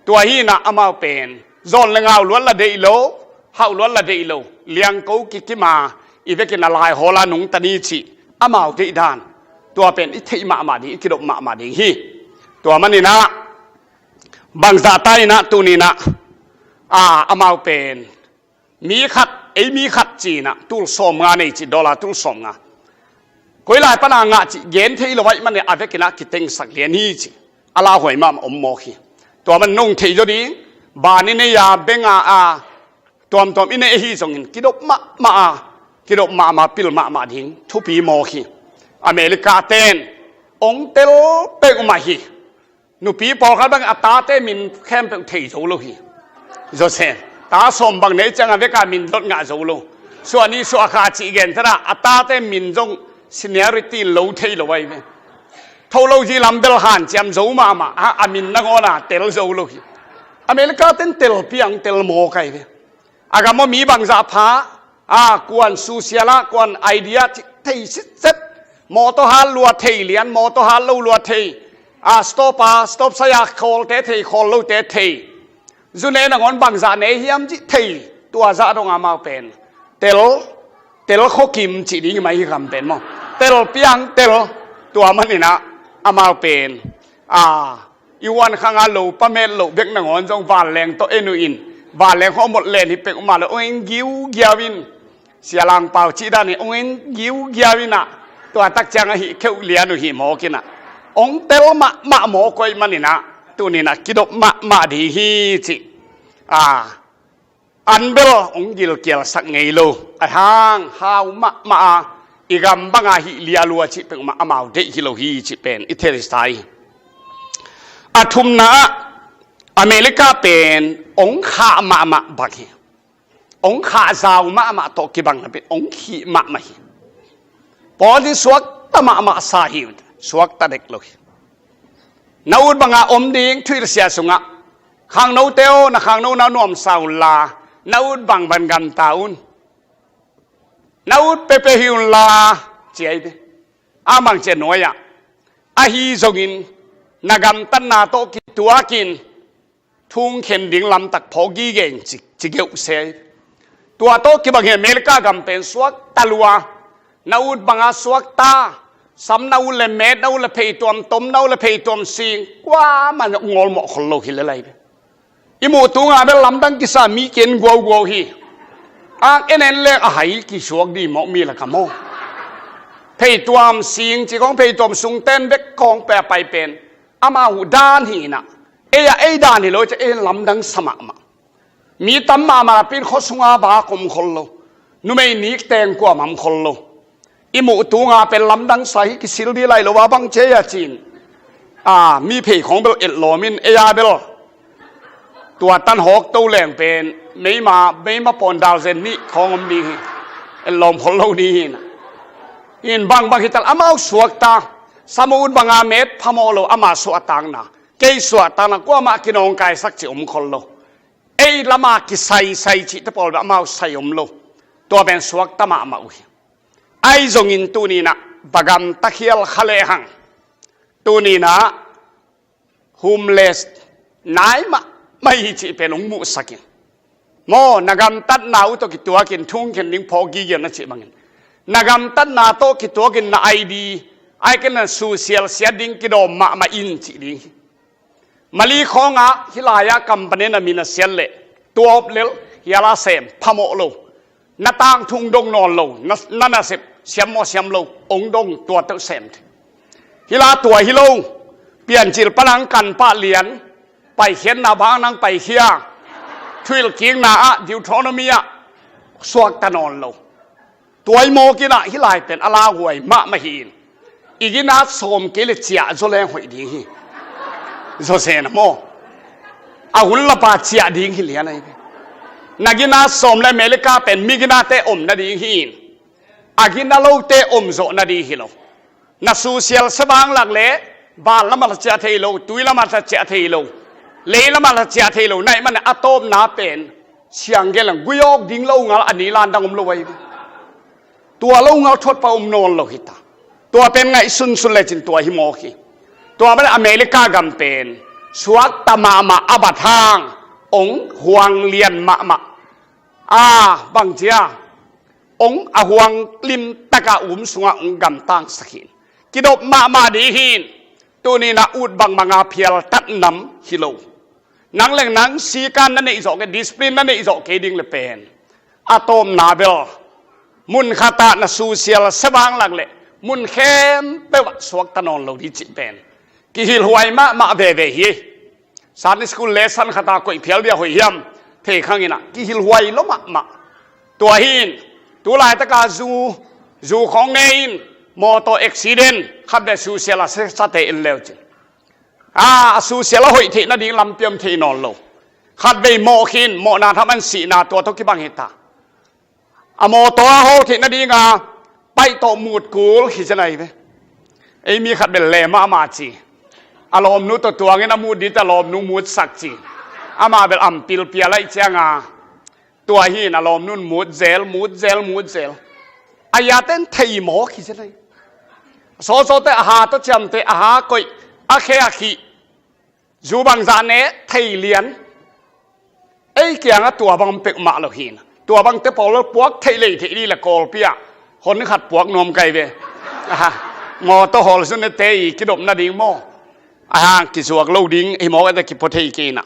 Tua hi inah amau pen zawn le ngau luat la deih lo, hauh luat la deih lo, liangko kikima i vekin a lai hawla nungta ni cih amau deih dan. Tua pen i theih mahmah ding, i kidop mahmah ding hi. Tua maninah bangzah ta inah tuninah, a, amau pen mi khat, ei mi khat cinah tul sawmnga nei cih, dollar tul sawmnga koi lai pana ngah cih gen thei lo ahih manin a vekinah kitengsak lian hi cih a lauhuai mahmah om mawk hi. Tua man nong theih zaw ding, ban i nei a, beng a, a tuamtuam i nei ahi zongin kidop mahmah a, kidop mahmah, pil mahmah ding thupi mawk hi. America ten hong tel peuhmah hi. Nupi pawlkhat bang a tate min khempeuh thei zo lo hi. Zawsen ta sawm bang nei ciang a veka min dot ngah zo lo. Suah ni suah kha cih gen tana a tate min zong seniority lo thei lo ahi ve. Tho lo zi lam bel hanciam zo mahmah a, a min nangawn a tel zo lo hi. America ten tel piang tel mawk ahi ve. A gam aw mi bangzah pha, a, kuan social a, kuan idea cih thei sitset. Mawtaw hat lua thei lian, mawtaw hat lo lua thei. A, stop a, stop sai a, khawlte thei, khawl lote thei. Zu ne nangawn bangzah ne hiam cih thei. Tua zah dong amau pen tel, tel khuakim cih ding hi mai hi gam pen maw. Tel piang tel. Tua maninah amau pen, a, i huan khanga lo pamet loh bek nangawn zong vanleng tawh en uh in, vanleng khawng mot len hi pek uh mah lo, ong en giugiau in, Sia Lang Pau cih dan hi, ong en giugiau inah, tua tak ciang ahi kheuh lian uh hi mawk inah, ong tel mahmah mawk uh ahih maninah tuninah kidop mahmah ding hi cih, a, an bel hong gilkialsak ngei lo, a hang hau mahmah a, i gam banga hih lialua cih peuhmah amau deih hi lo hi cih pen i thei sa hi. A thumna ah America pen hong khah mahmah bang hi. Hong khah zau mahmah tawh kibang napi hong khih mahmah hi. Pawl hi suakta mahmah sa hi, suakta dek lo hi. Na ut banga om ding thuhilhsia sungah, khangnote aw, na khangno na nuamsa unla, na ut bang van gamta un. Na ut peuhpeuh hi unla, ci ahi ve. A mang cia nuai-ah, ahi zongin na gamtatna tawh kituakin thungkhen ding lamtak phawk gige in ci, ci geuh se. Tua tawh kibang hi America gam pen suakta lua, na ut banga suakta, sam na ut le met na ut le pheituam tom na ut le pheituam sing, kuamah ngawlmawh khol lo hi le lai ve. I muh tunga bel lamdang kisa mi ken guauguau hi. Ang en en lek a hai kisuak dih mawh mi laka maw. Pheituam sing ci kong pheituam sungten bek kong pe a pai pen amau dan hi inah, ei a ei dan hi lo ci, ei lamdang sa mahmah. Mi tam mahmah a pin khua sunga ba kom khol lo. Numei nik teng kuamah om khol lo. I muh tunga pen lamdang sa hi, kisil dih lai lo a bang cia a cin. A, mi phei khong bel etlawm in, ei a bel tua tan hawk to leng pen meima, meima pawn dal zen nih khong om ding hi. Etlawm khol lo ding hi inah. In bangbang hital amau suakta, sam ut banga met phamawh lo, ama suahtakna, kei suahtakna, kuamah kinawngkaisak cih om khol lo. Ei lama kisaisai cihte pawl beh amau sai om lo. Tua pen suakta mahmah uh hi. Ahi zongin tuninah va gamta khial kha lehang, tuninah homeless nai mahmah hi cih pen hong muhsak in. Maw, na gamtatna uh tawh kituakin thungkhen ding phawk gige un a cih bangin, na gamtatna tawh kituakin na I D, ai ken na social siat ding kidawm mahmah in cih ding hi. Mali khawngah hih lai-ah company na min a siat leh tua op lel hiala sem phamawh lo. Na tangthung dong nawn lo, na, na nasep siam maw siam lo, ong dong tua teuh sem thei. Hih la tua hi lo, Piancil panang kan pah lian, paikhiatna bang nang paikhia, thuhilhkikna ah Deuteronomy ah suakta nawn lo. Tua i mawk inah hih lai pen a lauhuai mahmah hi in. I ginat sawm kei le ciah zaw leng hoih ding hi. Zawzen a maw. A hun lapa ciah ding hi lian ahi ve. Na ginat sawm le America pen mi ginate om nading hi in. A gina lote om zawh nading hi lo. Na social se vang lak le, van lamah la ciah thei lo, tui lamah la ciah thei lo, lei lamah la ciah thei lo, na hih man a tawpna pen Siang gen lang guiawk ding lo ngal a ni landang om lo ahi ve. Tua lo ngal thuat pah um nawn lo hi ta. Tua pen ngaihsunsun lecin tua hi mawk hi. Tua man America gam pen suakta mahmah a bat hang ong huang lian mahmah. A bangcia ong a huang limtaka um sunga ong gamtang sakhin. Kidop mahmah dih hin. Tuninah ut bangbanga phialtat nam hi lo. Nang leng nang sikan na neih zawh kei, discipline na neih zawh kei ding le pen a tawpna bel mun khatah na susial se vang lak le mun khempeuh ah suakta nawn lo dih cih pen kihilhuai mahmah veve hi. Sunday school lesson khata koih phial bia hoih hiam thei khanginah kihilhuai lo mahmah. Tua hin tulaitaka zu zu khawng ne in mawtaw accident khat ve susial a sesate in leucin a a susial a hoih theih nading lampiam theih nawn lo. Khatvei mawh khin mawhna tham an sihna tua tawh kibang hi ta. A mawtaw a ho theih nadinga paih tawh mut kul hi zen ahi ve. Ei mi khat bel le mahmah ci. A lawmnu tawh tuangin a mut dit a lawmnu mutsak ci. Amah bel ampil pia laih cianga tua hin a lawmnun mut zel mut zel mut zel. A yaten thei mawk hi zen ahi. Sawsawte a ha tawh ciamte a ha koih a khe a khih. Zu bangzah ne thei lian. Ei kiangah tua bang pek mah lo hin tua bangte pawl puak theih lei theih dih le kawlpi ah hon khat puak nuam kai ve. Mawtaw hawl zunete i kidop nading maw? A hang kizuak lo ding hi mawk ete kipua thei kei inah.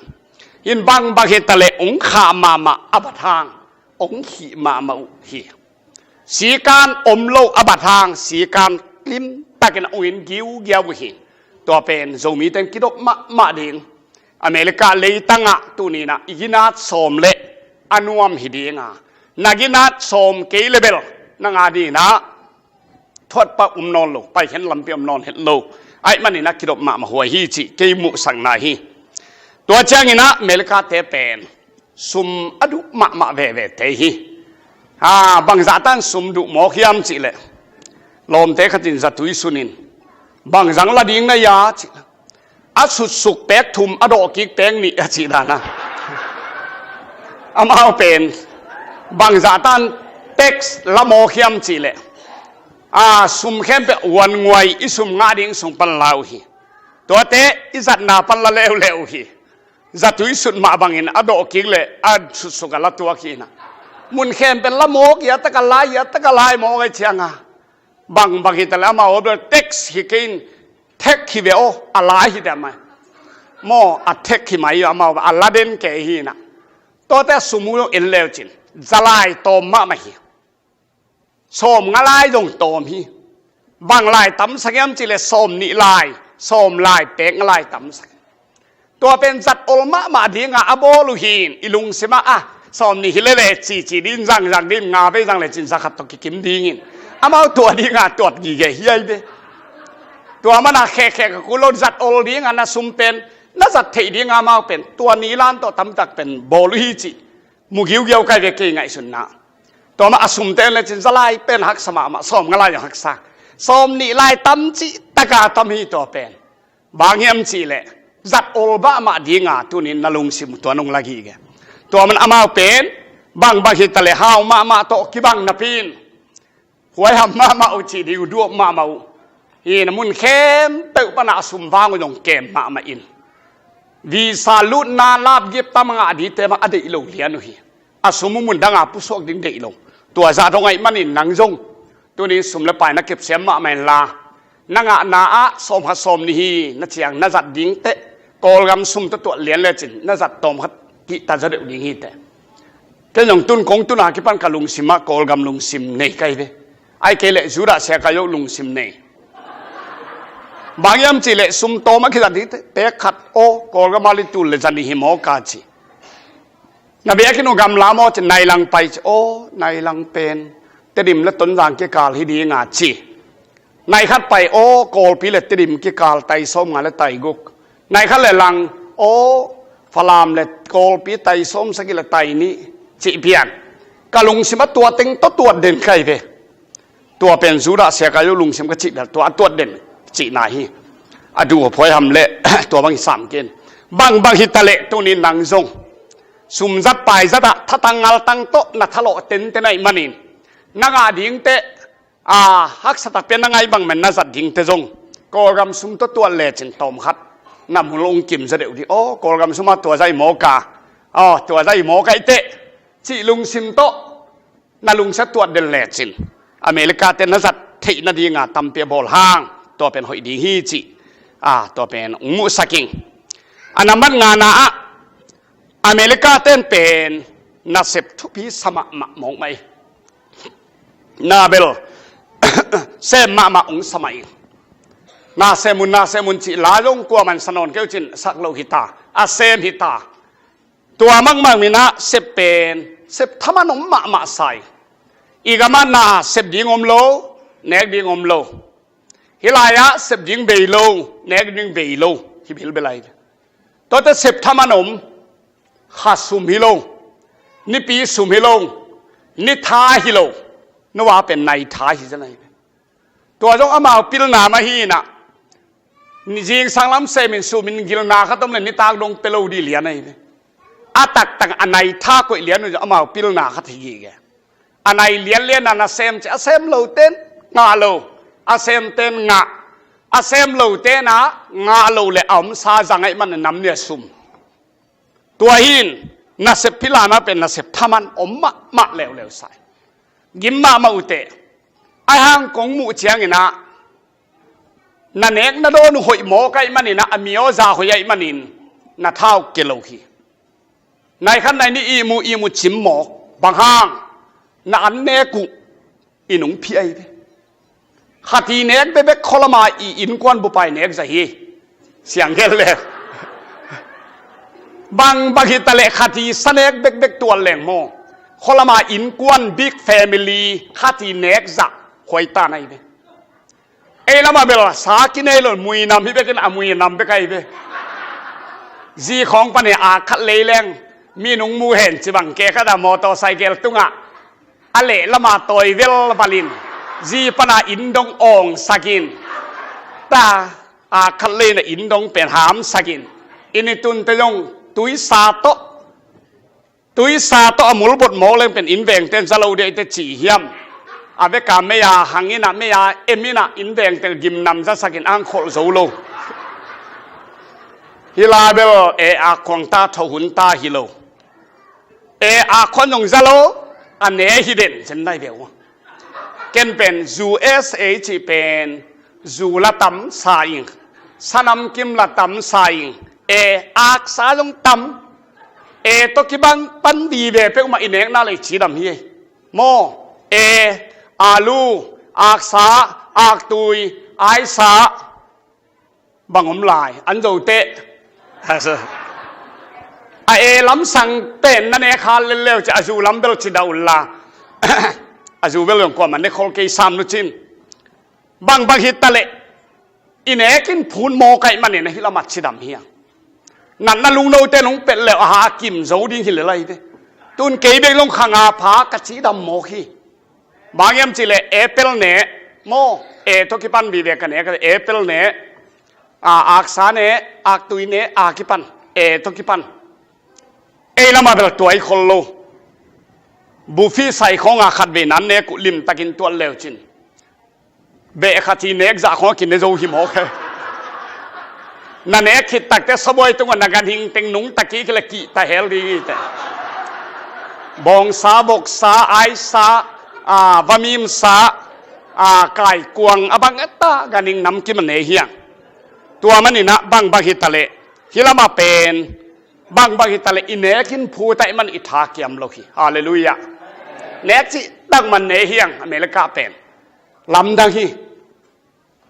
Hin bangbang hi taleh ong khah mahmah a bat hang ong khih mahmah uh hi. Sikan om lo a bat hang sikan limtakin a ungin giugiau uh hi. Tua pen Zomite in kidop mahmah ding. America leitangah tuninah i ginat sawm le a nuam hi dinga na ginat sawm kei le bel nang a dinah thuat pah um nawn lo, paikhen lampi om nawn het lo. Aih maninah kidop mahmah huai hi cih kei muhsakna hi. Tua cianginah America-te pen sum a duh mahmah vevete hi. A bangzah tan sum duh mawk hiam cihleh lawmte khatin zatui sunin bangzang la ding na ia cihleh a sutsuk pek thum a dawhkik pek nih a cih dana. Amau pen bangzah tan tax la mawk hiam cihleh a sum khempeuh wan nguai i sum ngah ding sung pan lau hi. Tuate i zatna pan la leuleu hi. Zatui sut mah bangin a dawhkik le a sutsuk a la tuak hi na. Mun khempeuh la mawk ia taka lai ia taka lai mawk ai cianga. Bangbang hi taleh amau bel tax hi kein thek hi ve aw a lai hi dam ai. Maw a thek hi mai amau a la den ke hi na. Tuate a sum uh en leucin zalai tawm mahmah hi. Sawm nga lai zong tawm hi. Bang lai tamsak hiam cihleh sawm nih lai sawm lai pek nga lai tamsak. Tua pen zat ol mahmah dinga a bawl uh hin i lungsimah a sawm nih hi lele cici din zangzang din nga vei zang lecin zakhat tawh kikim dingin amau tua dinga tuat gige hiai ve. Tua mana khekkhek a kulo zat ol dinga na sum pen na zat theih dinga amau pen tua nilan tawh tamtak pen bawl uh hi cih mu giugiau kai ve kei ngaihsunna. Tua mah a sumte en lecin zalai pen haksa mahmah sawm nga lai zong haksa. Sawm nih lai tam cih taka tam hi tua pen. Bang hiam cihleh zat ol mahmah dinga tunin na lungsim tua nung lagih ge. Tua man amau pen bangbang hi taleh hau mahmah tawh kibang napin huaiham mahmah uh cih dih uh duap mahmah uh. Hi na mun khempeuh pana a sum vang uh zong kem mahmah in visa lutna lapgip tam a ngah dite mah a deih lo lian uh hi. A sum uh mun danga pusuak ding deih lo. Tua zah dong aih manin nang zong tunin sum le pai na kepsiam mahmah inla na ngahna ah sawm khat sawm nih hi na ciang na zat dingteh Kawlgam sum tawh tuat lian lecin na zat tawm khat kihta zaw deuh ding hiteh. Ken zong tun kong tuna kipan ka lungsimah Kawlgam lungsim nei kai ve. Ai kei leh Judah sia kai uh lungsim nei. Bang hiam cihleh sum tawm a kizat hi pek khat aw Kawlgam a litul le zan hi mawk a ci. Na biakinn uh gamla maw ci nailang pai ci aw nailang pen Tedim le Tonzang kikal hi dinga ci. Nai khat pai aw Kawlpi le Tedim kikal tai sawm nga le tai guk. Nai khat le lang aw Falam le Kawlpi tai sawm sagih le tai nih cih pian. Ka lungsim a tua teng tawh tuat den kai ve. Tua pen Judah sia kai uh lungsim ka cih bel tua a tuat den cihna hi. A duh a phuai ham le tua bang hi sam ken. Bangbang hi taleh tunin nang zong sum zat pai zat ah thatang ngaltang tawh na thalawh tenten ahih manin, na ngah dingte, a, haksa takpi a na ngaih bang man na zat dingte zong Kawlgam sum tawh tuat lecin tawmkhat na mul ong kim zaw deuh dih. Aw, Kawlgam sum ah tua zah hi mawk a, aw, tua zah hi mawk ahih teh cih lungsim tawh na lungsia tuat den lecin America te na zat theih nadinga tampi a bawl hang tua pen hoih ding hi cih, a, tua pen ong muhsak ing. A nambat ngana ah America ten pen nasep thupi sa mahmah mawk mah hi. Na bel sem mahmah ong sa mah ing. Na sem un, na sem un cih la zong kuaman sa nawn kei uh cin sak lo hi ta, a sem hi ta. Tua mahmah in ah sep pen sep thaman om mahmah sa hi. I gam ah na sep ding om lo, nek ding om lo. Hih lai ah sep ding bei lo, nek ding bei lo hi bilbel lai. Tuate sep thaman om, kha sum hi lo, nipi sum hi lo, ni tha hi lo, no a pen nai tha hi zen ahi. Tua zong amau pilna mah hi in ah, zingsang lam sem in sum in gilna khat om le nitak dong pia lo dih lian ahi ve. A taktak a nai tha koih lian uh zong amau pilna khat hi gige. A nai lianlian a na sem ci a sem lo ten ngah lo, a sem ten ngah, a sem lo ten a ngah lo le a omsa zang ahih man a nam nia sum. Tua hi in nasep pilna pen nasep thaman om mahmah leuleu sa hi. Gim mahmah uh teh. Ahi hang kong muh ciangin ah na nek na dawn uh hoih mawk ahih manin ah, a mi aw za hoih ahih manin na tha uh kia lo hi. Nai khat nai nih ihmu ihmu cim mawk, bang hang na an nek uh i nungphih ahi ve. Khati nek bekbek khualama i innkuan bupai nek zah hi. Siang gel le. Bang bang hi ta leh khati sa nek bekbek tual leng maw, khualama innkuan big family khati nek zah khuai tan ahi ve. Ei lamah bel sa kinei lo, mui nam hi bekin a mui nam bek ahi ve. Zi khawng pan hi a khat lei leng mi nung mu hen ci bang ke khat a motorcycle tungah a leh lama tawi vel valin zi pana inn dong awngsakin ta, a khat leina inn dong pen hamsakin, inn i tunte zong tuisa tawh, tuisa tawh a mulbot mawk leng pen inn vengten za lo dih te ci hiam? A veka mei-a hang in ah, mei-a em in ah inn vengte gimnam zasakin ang kholh zo lo. Hih lai bel e a khuang ta, tho hun ta hi lo. E a khuan zong za lo, a ne hi den zen nai ve uh. Ken pen U S A cih pen zu la tam sa ing, sanam kim la tam sa ing, e aksa zong tam. E tawh kibang pan vive peuhmah i nekna lei cidam hi. Maw, e, alu, aksa, aktui, aisa, bang om lai, an zo teh. A e lamsang pen na nek hal lelleu ci a zu lam bel ci dah unla. A zu bel zong kuamah ne khol kei sam nu cin. Bang bang hi ta leh i nek in phun mawk ahih manin a hih lamah cidam hi a. Natna lungnote nong pet leuh a ha a kim zo ding hi lel ahi ve. Tun kei bek long khanga pha ka cidam mawk hi. Bang hiam cih leh apple ne, maw, e tawh kipan vive ka ne, ka apple ne, a, aksa ne, aktui ne, a kipan, e tawh kipan. Ei lamah bel tuai khol lo. Bufi sai khawnga khatvei nan nek uh limtakin tuat leu cin. Beh khat hi nek zah khawng a kine zo hi mawk he. Na nek khit takte sabuai tungah na ganhing teng nungta kik hi le kihta hel ding hi teh. Bawngsa, boksa, aisa, a, vamimsa, a, kaikuang a bang a ta ganhing namkim a nei hiang. Tua manin ah bang bang hi ta leh hih lamah pen bang bang hi ta leh i nek in phut ahih man i tha kiam lo hi. Halleluiah. Nek cih tak man nei hiang America pen. Lamdang hi.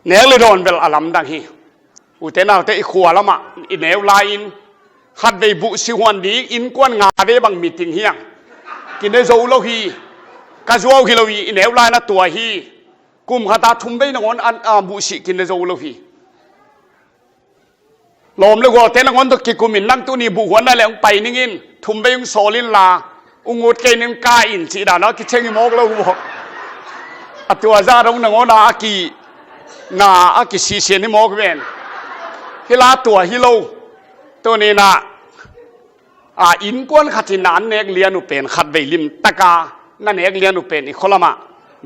Nek le dawn bel a lamdang hi. Ute naute i khua lamah i neu lai-in khatvei buhsi huan ding innkuan nga vei bang meeting hiang. Kine zo lo hi. Ka zuau hi lo hi, i neu lai-in a tua hi. Kum khata thumvei nangawn a, a, buhsi kine zo lo hi. Lawm le gualte nangawn tawh kikumin nang tuni buhhuan na le hong pai ningin thumvei hong sawl inla, hong ut kei ning ka in cih dan a kicheng hi mawk lo uh. A tua zah dong nangawn a a ki na a kisisian hi mawk ven. Hih la tua hi lo. Tuni na a innkuan khat hi na an nek lian uh pen khatvei limtaka na nek lian uh pen i khualamah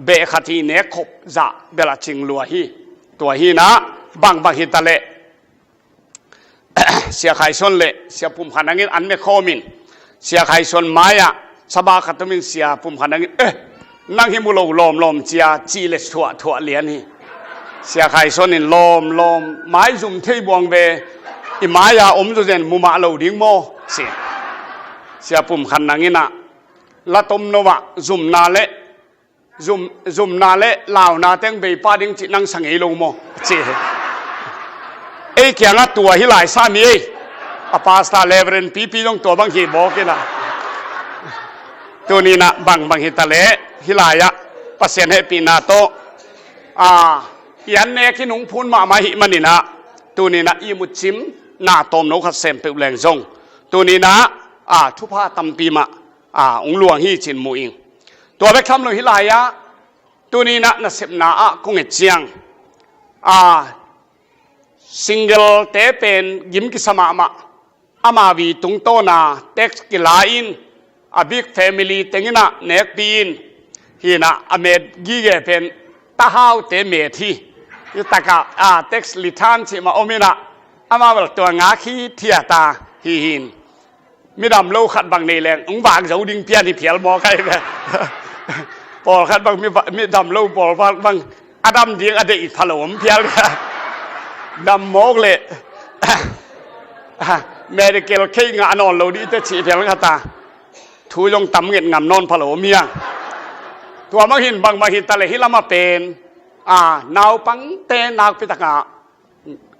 beh khat hi nek khop zah bel a cing lua hi. Tua hi na bangbang hi ta leh Sia Khai Suan le Sia Pum Khan Nang in an mekhawm in Sia Khai Suan mai-ah caba khat om in Sia Pum Khan Nang in, "Eh, nang hi mu lo lawmlawm cia," ci le thuahthuah lian hi. Sia Khai Suan in, "Lawmlawm, mai zum thei buang ve, i mai-a om zawzen mu mah lo ding maw?" ci. Sia Pum Khan Nang in ah, "La tom no ah zumna le zum, zumna le launa teng bei pah ding cih nang sa ngei lo maw?" ci hi. Ei kiangah tua hi lai sa mi ei. A pastor Reverend pipi zong tua bang hi bawk in ah. Tuni in ah bangbang hi ta leh hi lai-ah Pasian hehpihna tawh, a, i an nek hi nungphun mahmah hi manin ah, tuni in ah i mucim na tawmno khat sem peuh leng zong, tuni in ah, a, thupha tampi mah, a, ung luang hi cin mu ing. Tua bek tham lo hi lai-ah, tuni in ah nasepna ah kong et ciang, a, single te pen gim kisa mahmah, ama vi tungtawna tax kila in, a big family teng in ah nekpi in, hi in ah a met gige pen tahaute met hi. Hi takah, a, tax return cih mah om in ah, ama bel tua ngak hi thiata hi hi in. Midam lo khat bang nei leng ung vak zo ding pian hi phial mawk ai ve. Pawlkhat bang mi va-, midam lo pawlkhat bang a dam ding a deih pha lo om phial ve. Dam mawk leh medical case ngah nawn lo dih teh cih phial khat a, thu zong tam nget ngam nawn pha lo om hi a. Tua mah hi in bangbang hi ta leh hi lamah pen, a, naupangte nakpi takah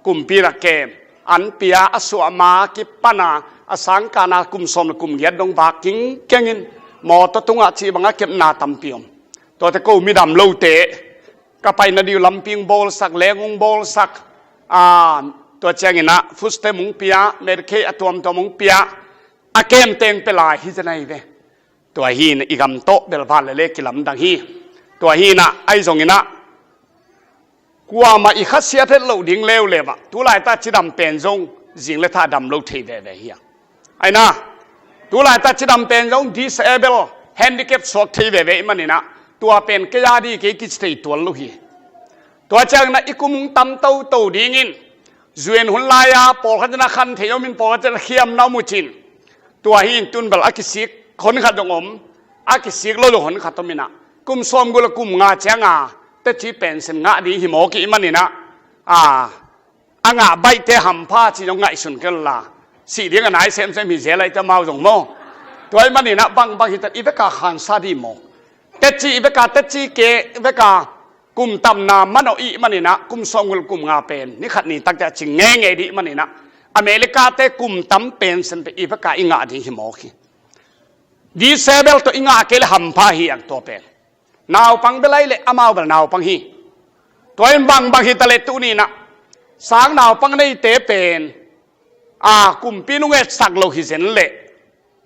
kumpi in ah kem an pia, a suahma kipana a sangkahna kum sawm le kum giat dong vak kingkeng in mawtaw tungah cih bangah kepna tampi om. Tuate ko midam lote ka paina ding uh lampi ung bawlsak, leng ung bawlsak, a, tua ciangin ah food stamp ung pia, Medicaid a tuamtuam ung pia, a kemteng pia lai hi zen ahi ve. Tua hi in i gam tawh bel van le le kilamdang hi. Tua hi in ah ahi zongin ah kuamah i khasiat het loh ding leuleu ah, tu laitak cidam pen zong zing le tha dam lo thei veve hi a. Ahi na, tu laitak cidam pen zong disable, handicap suak thei veve i manin ah, tua pen kei a di kei kici thei tuan lo hi. Tua ciangin ah i kum ung tam toto dingin, zuin hun lai-a pawlkhat in ah khan thei om in, pawlkhat in ah khiamna om uh cin. Tua hi in tun bel a kisik hon khat zong om, a kisik lo zong hon khat om in ah, kum sawmguk le kum nga ciang a teci pension ngah ding hi mawk i hih manin ah, a, a ngah baihte hampha cih zong ngaihsun kei la, sih ding a nai semsem hi zel a i teh amau zong maw. Tua i hih manin ah bangbang hi ta leh i vek a khansa ding mawk. Teci i vek a, teci ke i vek a kum tamna manawh i hih manin ah kum sawmguk le kum nga pen ni khat ni tak teh a cing ngeingei ding i hih manin ah, America-te kum tam pension pen i vek a i ngah ding hi mawk hi. Disable tawh i ngah kei leh hampha hi ang tua pen. Naupang bel ahi leh amau bel naupang hi. Tua in bangbang hi ta leh tuni in ah sang naupang neite pen, a, kumpi in ung etsak lo hi zen leh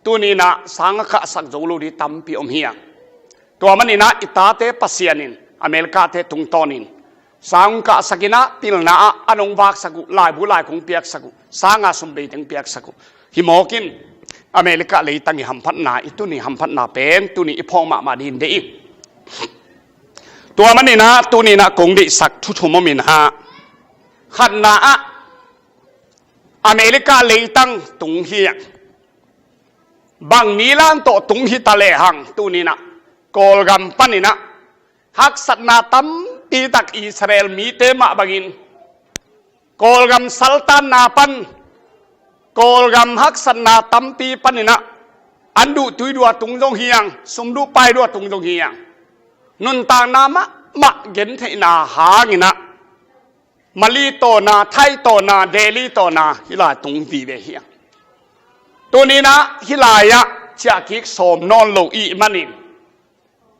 tuni in ah sang a kahsak zo lo ding tampi om hi a. Tua manin ah i tate Pasian in America-te tungtawnin sang ung kahsak in ah, pilna ah an ung vaksak uh, laibu laikung piaksak uh, sang a sum bei teng piaksak uh. Hi mawk in America leitang i hamphatna, i tuni hamphatna pen tuni i phawk mahmah ding hi in deih ing. Tua manin ah tuni in ah kong deihsak thu thum om in ah, khatna ah America leitang tung hi a, bang ni lang tawh tung hi ta lehang tuni in ah Kawlgam panin ah haksatna tampi tak Israel mite mah bangin Kawlgam saltanna pan, Kawlgam haksatna tampi panin ah an duh tui duh a tung zong hi ang, sum duh pai duh a tung zong hi ang. Nuntakna mahmah gentheihna hangin ah Mali tawh na, Thai tawh na, Delhi tawh na hi lai tung vive hi ang. Tuni in ah hi lai-ah ciahkik sawm nawn lo i hih manin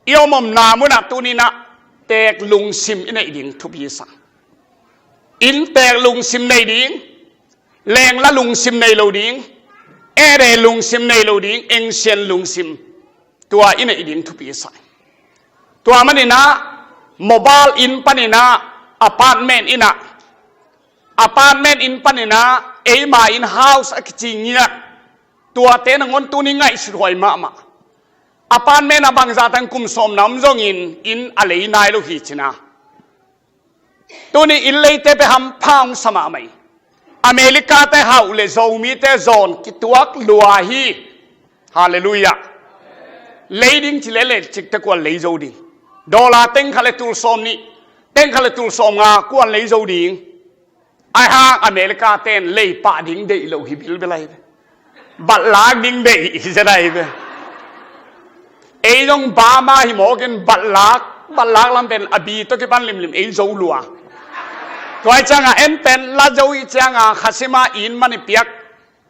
i om omna munah tuni in ah teek lungsim i neih ding thupi sa. Innteek lungsim nei ding, lengla lungsim nei lo ding, ede lungsim nei lo ding, engsian lungsim tua i neih ding thupi sa. Tua manin ah mobile inn panin ah apartment in ah, apartment inn panin ah eima in house a kici ngiat, Tuate nangawn tuni ngaihsut huai mahmah. A pan mena bangzah tang kum sawm na om zongin inn a lei nai lo hi cina. Tuni inn leite pe hampha hong sa mahmah hi. America te hauh le Zomite zawn kituak lua hi. Halleluiah. Lei ding ci le le cikte kuan lei zo ding? Dollar teng khat le tul sawm nih, teng khat le tul sawm nga kuan lei zo ding? Ahi hang America ten lei pah ding deih lo hi bilbel ahi ve. Batlak ding deih hi zet ahi ve. Ei zong Burma hi mawkin batlak, batlak lam pen a bi tawh kipan limlim ei zo lua. Tua hi cianga en pen la zo hi cianga khasima in mani piak,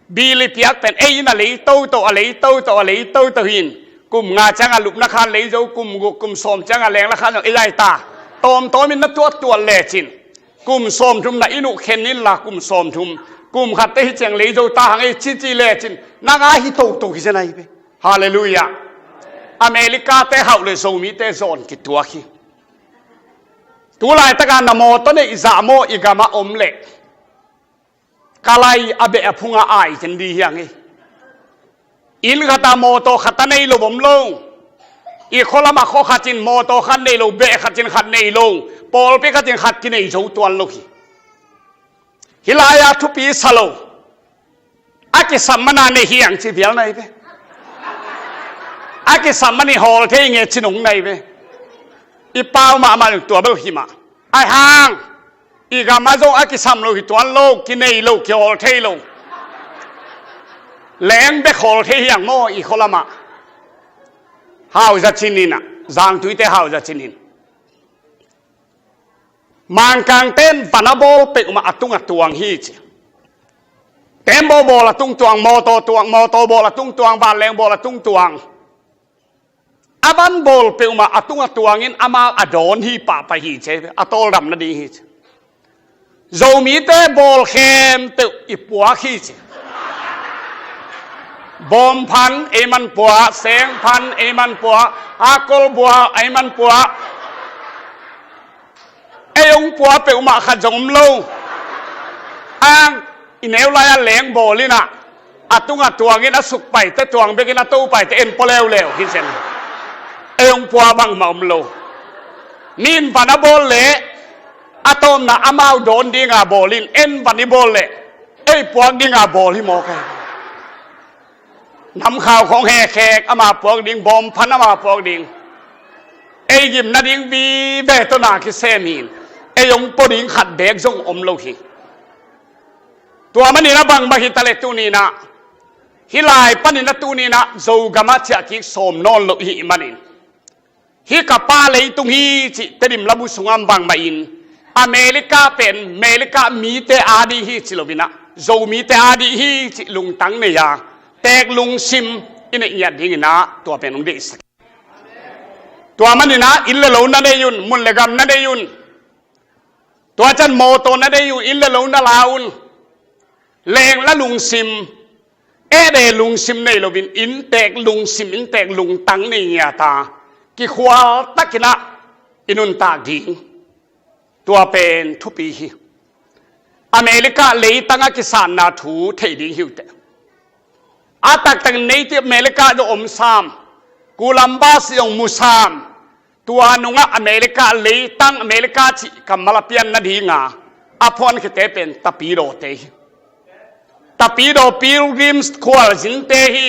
bil i piak pen ei in a lei toto, a lei toto, a lei toto hin. Kum nga cianga lupna khan lei zo, kum guk, kum sawm cianga lengla khan zong ei ai ta. Tawmtawm in na tuattuat lecin kum sawmthum na inn uh khen inla kum sawmthum, kum khatte hi ciang lei zo ta hang ei cici lecin nang a hi toto hi zen ahi ve. Halleluiah. America te hauh le Zomite zawn kituak hi. Tulaitaka na mawtaw neih zah maw i gama om leh? Ka lai a beh a phunga ai ken di hiang hi. Inn khata mawtaw khata nei lo om lo. I khualama khuakhatin mawtaw khat nei lo, beh khatin khat nei lo, pawlpi khatin khat kinei zo tuan lo hi. Hih lai-a thupi sa lo. A kisam mana nei hiang ci vial nai ve. A kisam mani hawl thei nge ci nong nai ve. I pau mahmah tua bel hi mah. Ahi hang i gama zong a kisam lo hi tuan lo, kinei lo, kihawl thei lo. Leng bek hawl thei hiang maw i khualamah? Hauza cin inah, zangtuite hauza cin in. Mangkang ten van a bawl peuhmah a tung a tuang hi ci. Tembaw bawl a tung tuang, mawtaw tuang, mawtaw bawl a tung tuang, vanleng bawl a tung tuang. A van bawl peuhmah a tung a tuangin amau a dawn hi pahpah hi ci, a tawldam nading hi ci. Zomite bawl khempeuh i puak hi ci. Bawm phan ei man puak, seng phan ei man puak, akol buak ei man puak. Ei hong pua peuhmah khat zong om lo. Ang i neu lai-a leng bawl inah a tunga tuangin a suk paite tuang bekin a to paite en pua leuleu hi zen. Ei hong pua bangmah om lo. Min van a bawl leh a tawpna amau dawn dinga bawl in, en van i bawl leh ei puak dinga bawl hi mawk e. Namkhau khawng hekhek ama puak ding, bawm phan ama puak ding. Ei gim nading vive tawh na kisem hi in, ei hong pua ding khat beek zong om lo hi. Tua manin a bangmah hi taleh tuninah hih lai panin a tuninah Zogamah ciah kik sawm nawn loh i hih manin, hih ka pa leitung hi cih Tedim labu sungah bangmah in, America pen America mite a dih hi ci loinah Zomite a dih hi cih lungtang nei a, teek lungsim i neih ngiat dinginah tua pen hong deihsak. Tua maninah inn le lo na nei un, mun le gam na nei un, tua ciang mawtaw na nei un, inn le lo na la un, lengla lungsim, ede lungsim nei loin inntek lungsim, inntek lungtang nei ngiata kikhual takinah i nuntak ding. Tua pen thupi hi. America leitanga kisatna thu thei ding hi uh teh. A taktak neiti America zong om sam, Columbus zong mu sam. Tua nungah America leitang, America cih kammal a pian nadinga a phuankhete pen Tapidawte hi. Tapidaw pilgrims khualzinte hi.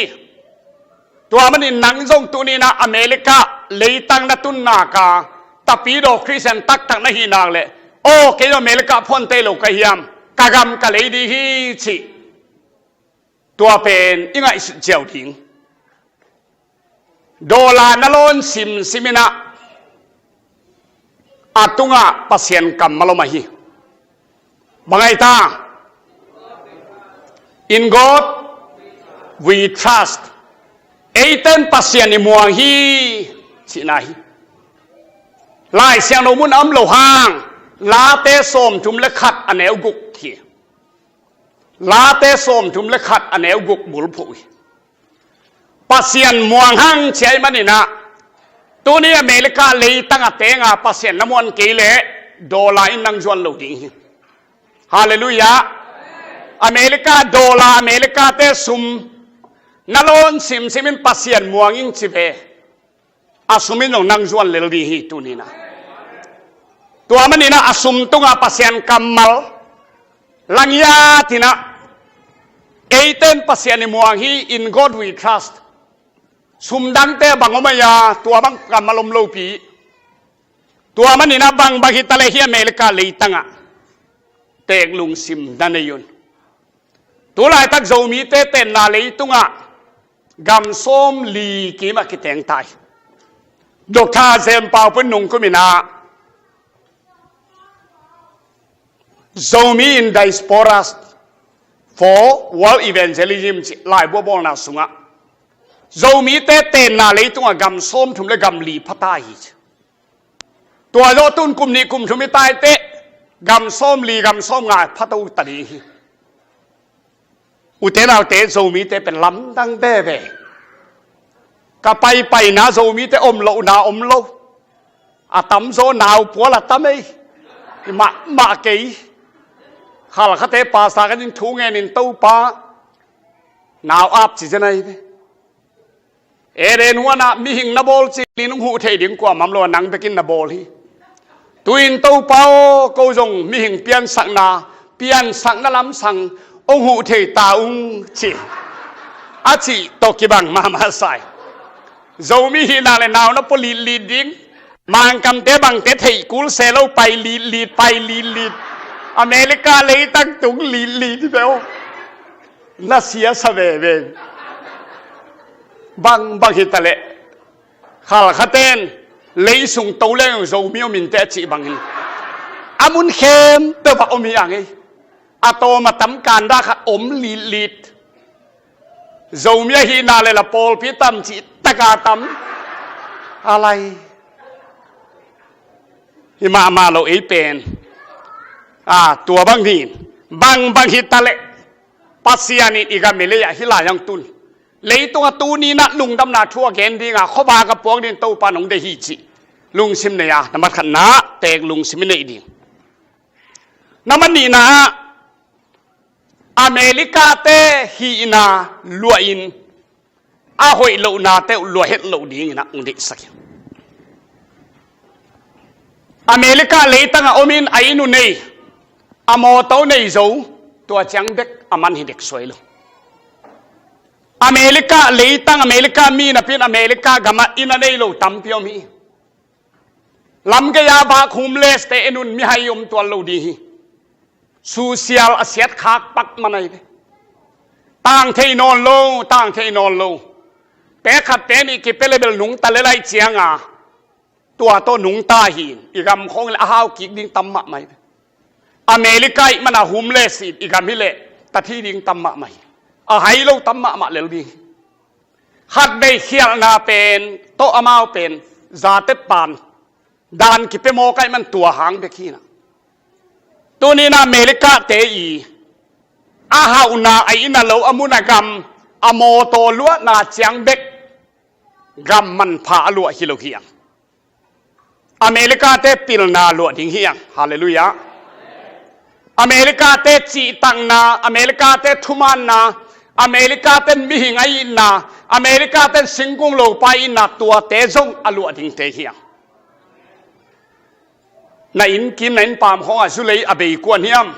Tua manin nang zong tuninah America leitang na tunnaka Tapidaw Christian taktak na hihnak leh, aw kei zong America phuante lo ka hiam, ka gam ka lei dih hi cih. Tua pen i ngaihsut ciau ding. Dollar na lawn simsim inah a tungah Pasian kammal om ahi. Bang ahi ta? In God we trust. Eiten Pasian i muang hi cihna hi. Lai Siangtho mun a om lo hang, Late sawmthum le khat a neu guk hi. Late sawmthum le khat a neu guk bulphuh hi. Pasian muang hang ciai maninah tuni America leitanga tenga Pasian na muan kei leh dollar in nang zuan lo ding hi. Halleluiah. America dollar, America te sum Na loan simsim in Pasian muang ing ci ve. A sum in zong nang zuan lel ding hi tuni-in ah. Tua manin ah a sum tungah Pasian kammal la ngiat in ah, eite in Pasian i muang hi, "In God we trust." Sum dangte bang om a, tua bang kammal om lopi. Tua manin ah bangbang hi taleh hih America leitangah teek lungsim na nei un. Tulaitak Zomite tenna leitungah gam sawmli kim a kiteng tai. Doctor Zen Pau Pun nungkum in ah Zomi in Diaspora for World Evangelism cih laibu a bawlna sungah Zomite tenna leitungah gam sawmthum le gam li pha ta hi ci. Tua zawh tun kum nih kum thum i tai teh gam sawmli gam sawmnga pha to ta ding hi. Ute naute, Zomite pen lamdang veve. Ka paipaina Zomite om lohna om lo. A tamzaw nau pual a tam ei. Hi mahmah kei. Khalkhate pastor ka ding thu ngen in, "Topa, nau ap ci zen ahi ve." Eden huanah mihing na bawl cih in hong huh thei ding kuamah om lo a, nang bekin na bawl hi. Tu-in Topa aw, ko zong mihing piansakna, piansakna lamsang hong huh thei ta ung ci. A cih tawh kibang mahmah sai. Zomi hihna le nau na pua litlit ding. Mangkamte bangte theih kul se lo, pai litlit, pai litlit. America leitang tung litlit hi ve aw. Na siasa veve. Bangbang hi taleh, Khalkhate in lei sung to leng Zomi om inteh a cih bangin a mun khempeuh ah om hi ang ei. A tawm a tam kanda khat om litlit. Zomi ahihna le la pawlpi tam cih taka tam. A lai. Hi mahmah lo ei pen. A, tua bang hi in. Bangbang hi taleh, Pasian in i gam i lei ah hih lai hong tun. Leitungah tuni-in ah lungdamna thu a gen ding a, khuavak a puak ding Topa in hong deih hi cih lungsim nei a, na mat khatna ah teek lungsim i neih ding. Na mat nihna ah, America-te hihna luah in, a hoih lohnate uh luah het loh dingin ah hong deihsak hi. America leitangah om in a inn uh nei, a mawtaw nei zo, tua ciang bek a man hi dek suai lo. America leitang, America mi napi in America gamah inn a nei lo tampi om hi. Lamgei-a vak homeless-te en un, mihai om tuan lo ding hi. Susial a siat khak pak man ahi ve. Tang thei nawn lo, tang thei nawn lo. Pek khat pek nih kipia le bel nungta le lai cianga, tua tawh nungta hi in, i gam khawng le a hau kik ding tam mahmah hi ve. America ih mana homeless hi in, i gam hi leh ta thi ding tam mahmah hi. A hai lo tam mahmah lel ding hi. Khatvei khialhna pen tawh amau pen zatet pan dan kipia mawk ahih man tua hang bek hi in ah. Tuni-in ah America-te i a hauhna a inn a lo, a mun a gam, a mawtaw luahna ciang bek gam manpha a luah hi lo hi ang. America-te pilna luah ding hi ang. Halleluiah. America-te cihtakna, America-te thumaanna, America-te mihing a itna, America-te singkung lopa itna, tuate zong a luah dingte hi ang. Na inn kim, na inn paam khawngah zulei a bei kuan hiam?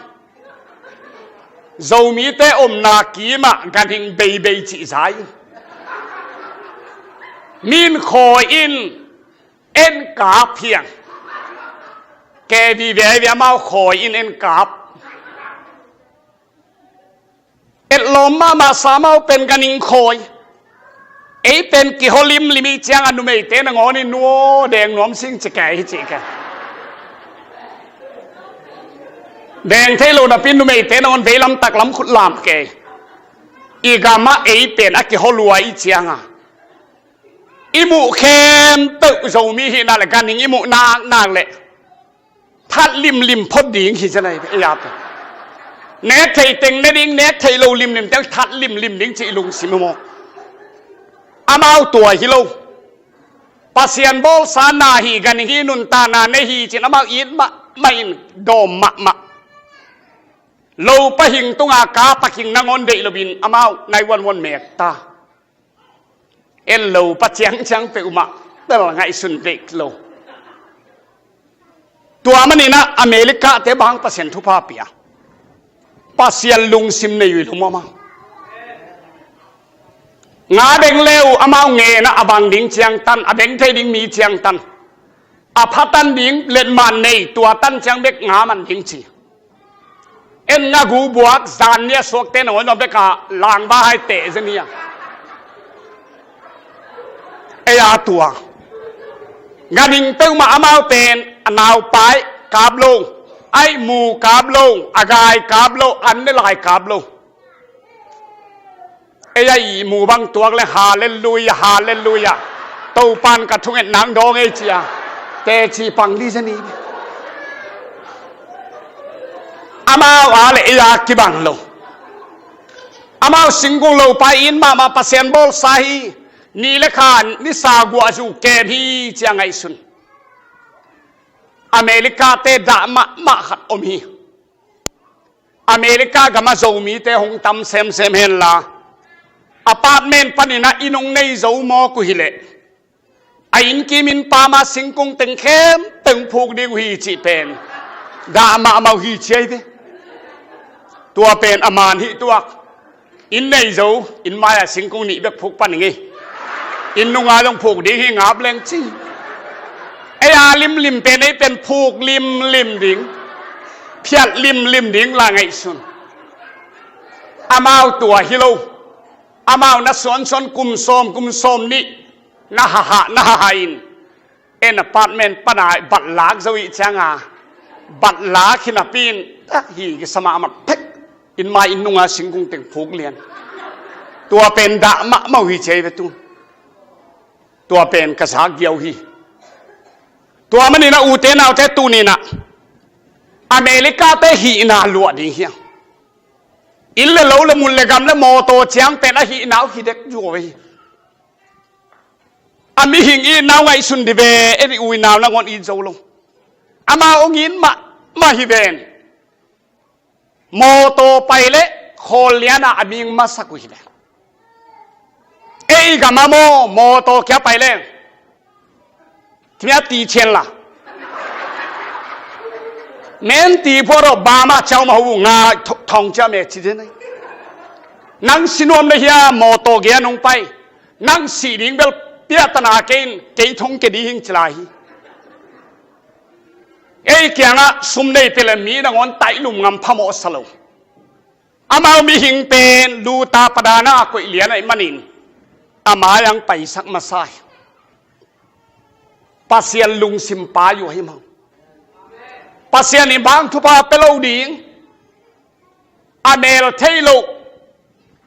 Zomite omna kimah ganhing beibei cih zai. Min khawi in en kap hiang. Ke vive ai ve amau khawi in en kap. Etlawm mahmah sa amau pen ganhing khawi. Ei pen kihaw limlim ih ciangah numeite nangawn in nuaw deng nuam sing ci kei hi cih kei. Deng thei lo napi numeite nangawn veilam taklam khut lam kei. I gamah ei pen a kihaw lua ih ciangah i muh khempeuh Zomi hihna le ganhing i muh naknak le that limlim phot ding hi zen ahi ve, ei a pen. Nek thei teng ne ding, nek thei lo limlim teng that limlim ding cih i lungsim hi maw? Amau tua hi lo. Pasian bawlsa na hi, ganhing hi, nuntakna nei hi ci-in amau it mahmah in dawm mahmah. Lopa hing tunga kapa hing nangawn deih loin amau nai wanwan mek ta. En lo pa ciangciang peuhmah tel ngaihsun vek lo. Tua maninah America-te bang Pasian thupha pia. Pasian lungsim nei uh hi lo maw amau. Nga beng le uh amau ngenah a bang ding ciangtan, a beng thei ding mi ciangtan, a phatan ding letman nei, tua tan ciang bek nga man ding ci. En nga gu buak zan nia suakte na ngawn beka langba hai teh ze nia. Ei a tua. Nga ding peuhmah amau pen a naupai kap lo, aih mu kap lo, a gai kap lo, an ne lai kap lo. Ei a ihmu bang tuak le halleluia, halleluia. Topan ka thunget nang dawng ei cia. Teci pang li zani. Amau a le ei a kibang lo. Amau singkung lopa in mahmah Pasian bawlsa hi. Ni le khan ni sa guah zu kem hi cia ngaihsun. America-te dah mahmah khat om hi. America gama Zomite hong tam semsem henla, apartment paninah inn hong nei zo mawk uh hileh, a innkim in pama singkung teng khempeuh phuk ding uh hi cih pen dah mahmah uh hi ci ahi ve. Tua pen a man hih tuak. Inn nei zo, inn mai-ah singkung nih bek phuk pan ing ei. Inn nunga zong phuk ding hi ngap leng ci. Ei a limlim pen ei pen phuk limlim ding, phiat limlim ding la ngaihsun. Amau tua hi lo. Amau na suansuan kum sawm kum sawm nih na haha na haha in. En apartment pana batlak zo ih cianga, batlak hi napi in, ah, hi kisa mahmah phek. Inn mai inn nunga singkung teng phuk lian. Tua pen dah mahmah uh hi ci ahi ve tu. Tua pen ka zak giau hi. Tua maninah ute naute tuninah America-te hihna luah ding hiang. Inn le lo le mun le gam le mawtaw ciang pen a hihna uh hi dek zuau hi. A mihing itna uh ngaihsun dih ve, ei ui nau nangawn it zo lo. Amau hong it mahmah hi ven. Mawtaw pai le khawl liana a ming masak uh hi ve. Ei gama maw mawtaw kia pai le. Thimia ti chian la. Men ti phuah rawh bama ciau ma hu nga thong cia me ci den ai. Nang sinuam le hia mawtaw gia nung pai. Nang sih ding bel piahtana kei in kei thong ke ding hing ci lai hi. Ei kiangah sum nei pia le mi nangawn taih lum ngam phamawh sa lo. Amau mihing pen luta padana a koih lian aih manin a mai-ang paisak masa hi. Pasian lungsim pai uh ahi mah. Pasian in bang thupha pe lo ding. A mel thei lo.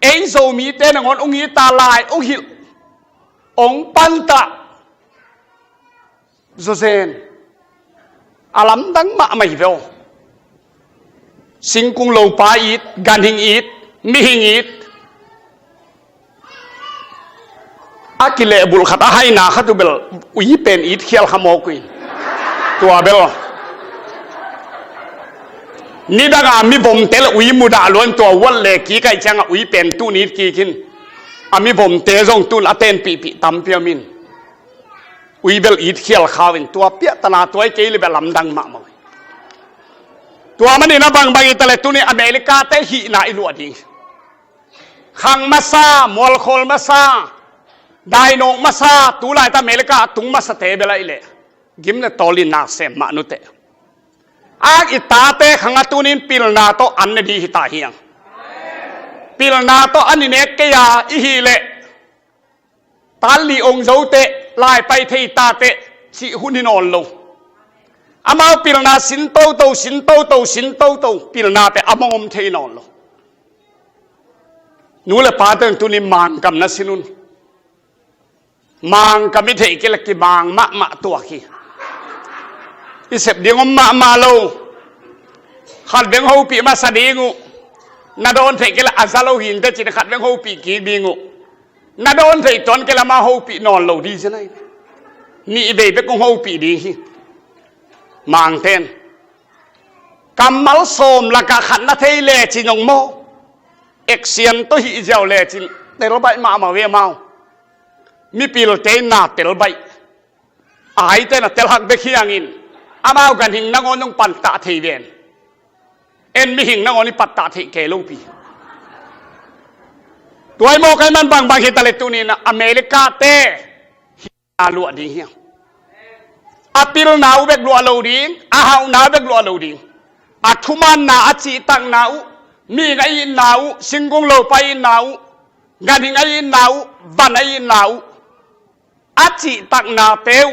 Ei Zomite nangawn ung ita lai ung hilh ong panta. Zozen. A lamdang mahmah hi ve aw. Singkung lopa it, ganhing it, mihing it. A kilehbulh khat a haina khat uh bel ui pen it khial kha mawk uh in. Tua bel nidanga mivomte le ui mudah luan tua uat le kik aih cianga ui pen tun it kik in. A mivomte zong tun a tenpihpih tampi om in. Ui bel it khial khau in tua piahtana tua i kei le bel lamdang mahmah uh. Tua manin a bangbang i ta le tuni America-te hihna i luah ding. Khang masa, mualkhawl masa, dainawk masa, tulaita America a tung masate bel aih leh gim le tawlin nak sem mah nute. Ak i tate khang a tunin pilna tawh an ne dih hita hiang. Pilna tawh an i nek kei a i hih leh Tan li ong zote, lai pai thei tate, cih hun hi nawn lo. Amau pilna sin toto, sin toto, sin toto, pilna pe a mong om thei nawn lo. Nu le pa teng tuni mangkam na sin un. Mangkam i theih kila kimang mahmah tuak hi. I sep ding om mahmah lo. Khat veng hopih masa ding uh. Na dawn theih kila a za lo hinte cin khat veng hopih kik ding uh. Na dawn thei tuan kei lama hopih nawn lo dih zen ai. Nih vei bek kong hopih dih hi. Mangten kammal sawm lakah khat na thei lecin ong maw? Eksian tawh hih ziau lecin telbaih mahmah ve mau. Mipilte in na tel baih, a haite na tel hak bek hi hangin, amau ganhing nangawn zong pattah thei ven. En mihing nangawn i pattah theih kei lopi. Tua i mawk ai man bangbang hi ta le tunin America-te hihna luah ding hiam? A pilna uh bek luah lo ding, a hauhna uh bek luah lo ding. A thumanna, a cihtakna uh, mihing a itna uh, singkung lopa itna uh, ganhing a itna uh, van a itna uh, a cihtaknate uh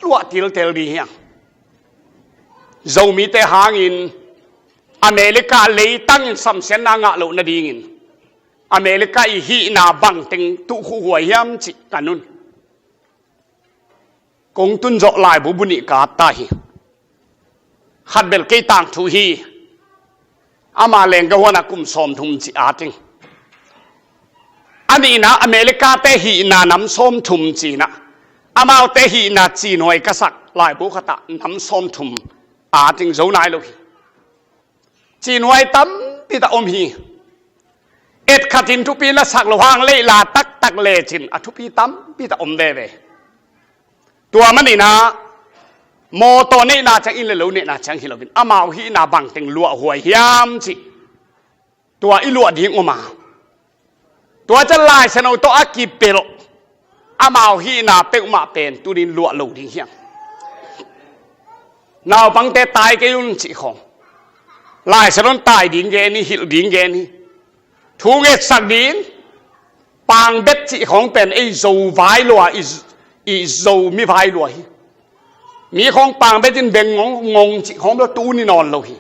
luah tiltel ding hiam? Zomite hangin America leitangin samsiatna ngah loh nadingin America i hihna bangteng tuh khuhuai hiam cih ka nun. Kong tun zawh laibu bu nih ka at ta hi. Khat bel kei tangthu hi. Ama lengga huana kum sawmthum cih a ting. A nihna America-te hihna nam sawmthum cihna, amaute hihna cinhuai ka sak laibu khatah nam sawmthum a ting zo nai lo hi. Cinhuai tampi tak om hi. Et khatin thupi na sak lo hang leila taktak lecin a thupi tampi tak om veve. Tua maninah mawtaw neihna ciang in le lo neihna ciang hi loin amau hihna bangteng luahhuai hiam cih tua i luah ding om a. Tua ciang Lai Siangtho tawh a kipelh amau hihna peuhmah pen tunin luah lo ding hiam? Naupangte tai kei un cih khawng, Lai Siangtho tai ding gen hi, hilh ding gen hi. Thu ngetsak ding, pangbet cih khawng pen ei Zo vai lua, i, i Zo mi vai lua hi. Mi khawng pangbet in beng ngong, ngong cih khawng bel tu ni nawn lo hi.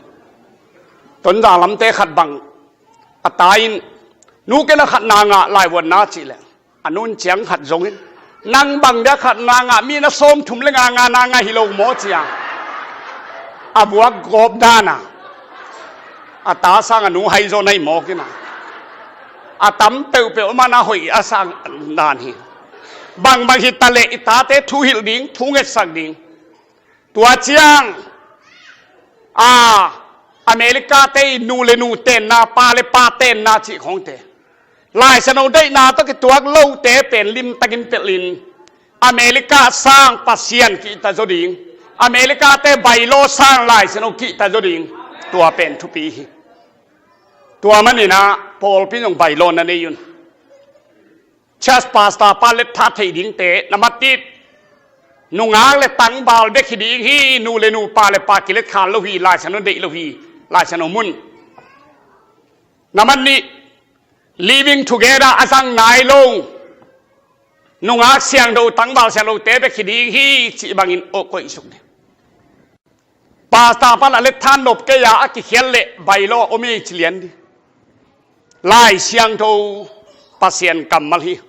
Tonzang lamte khat bang a ta in, nu ken a khatna ngah laivuanna cih leh a nun ciang khat zongin, nang bang dia khatna ngah, mi na sawmthum le nga nga na ngah hi lo maw cia. A buak gawp dana a ta sang a nu hai zaw nai mawkina a tam peuhpeuh a man a hoih a sang dan hi. Bangbang hi ta leh i tate thu hilh ding, thu ngetsak ding. Tua ciang a America-te i nu le nu tenna, pa le pa tenna cih khawngte, Lai Siangtho deihna tawh kituak lote pen limtakin pelhin America sang Pasian kihta zaw ding, America-te bylaw sang Lai Siangtho kihta zaw ding. Tua pen thupi hi. Tua maninah pawlpi zong bylaw na nei un. Church pastor pa lettha thei dingte na matit. Nungak le tangval bek hi ding hi, nu le nu, pa le pa kilet khan lo hi, Lai Siangtho deih lo hi, Lai Siangtho mun. Na man nih, living together a zang nai lo. Nungak siangtho, tangval siangthote bek hi ding hi, cih bangin awh koih suk ding. Pastor pan a letthan nop kei a a kikhial leh bylaw om ei ci lian dih. Lai Siangtho Pasian kammal hi.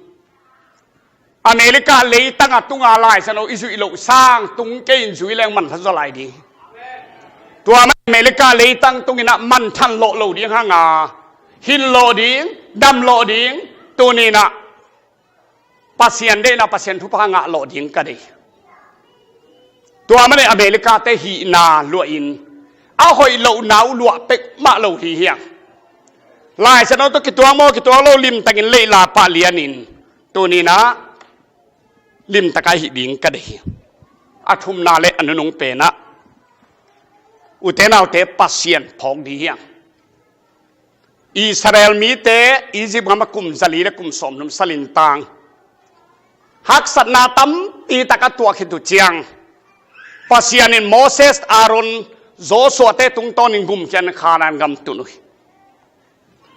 America leitang a tunga Lai Siangtho i zuih loh sang tung kei in zui leng manthan zaw lai ding. Tua man America leitang tunginah manthan lawh lo ding hanga, hin lawh ding, dam lawh ding, tuninah Pasian deihna, Pasian thupha ngah lawh ding ka dei. Tua mah le America-te hihna luahin a hoih lohna uh luah peuhmah lo hi hiang. Lai Siangtho tawh kituak maw, kituak lo, limtakin leila pah lianin tuninah limtaka hih ding ka dei hi. A thumna le a nunung penah ute naute Pasian phawk ding hiang. Israel mite Egypt gam a kum zali le kum sawmnum salin tang haksatna tampi tak a tuak khit uh ciang Pasian in Moses, Aaron, Joshua-te tungtawnin gumkhian Khanaan gam tun uh hi.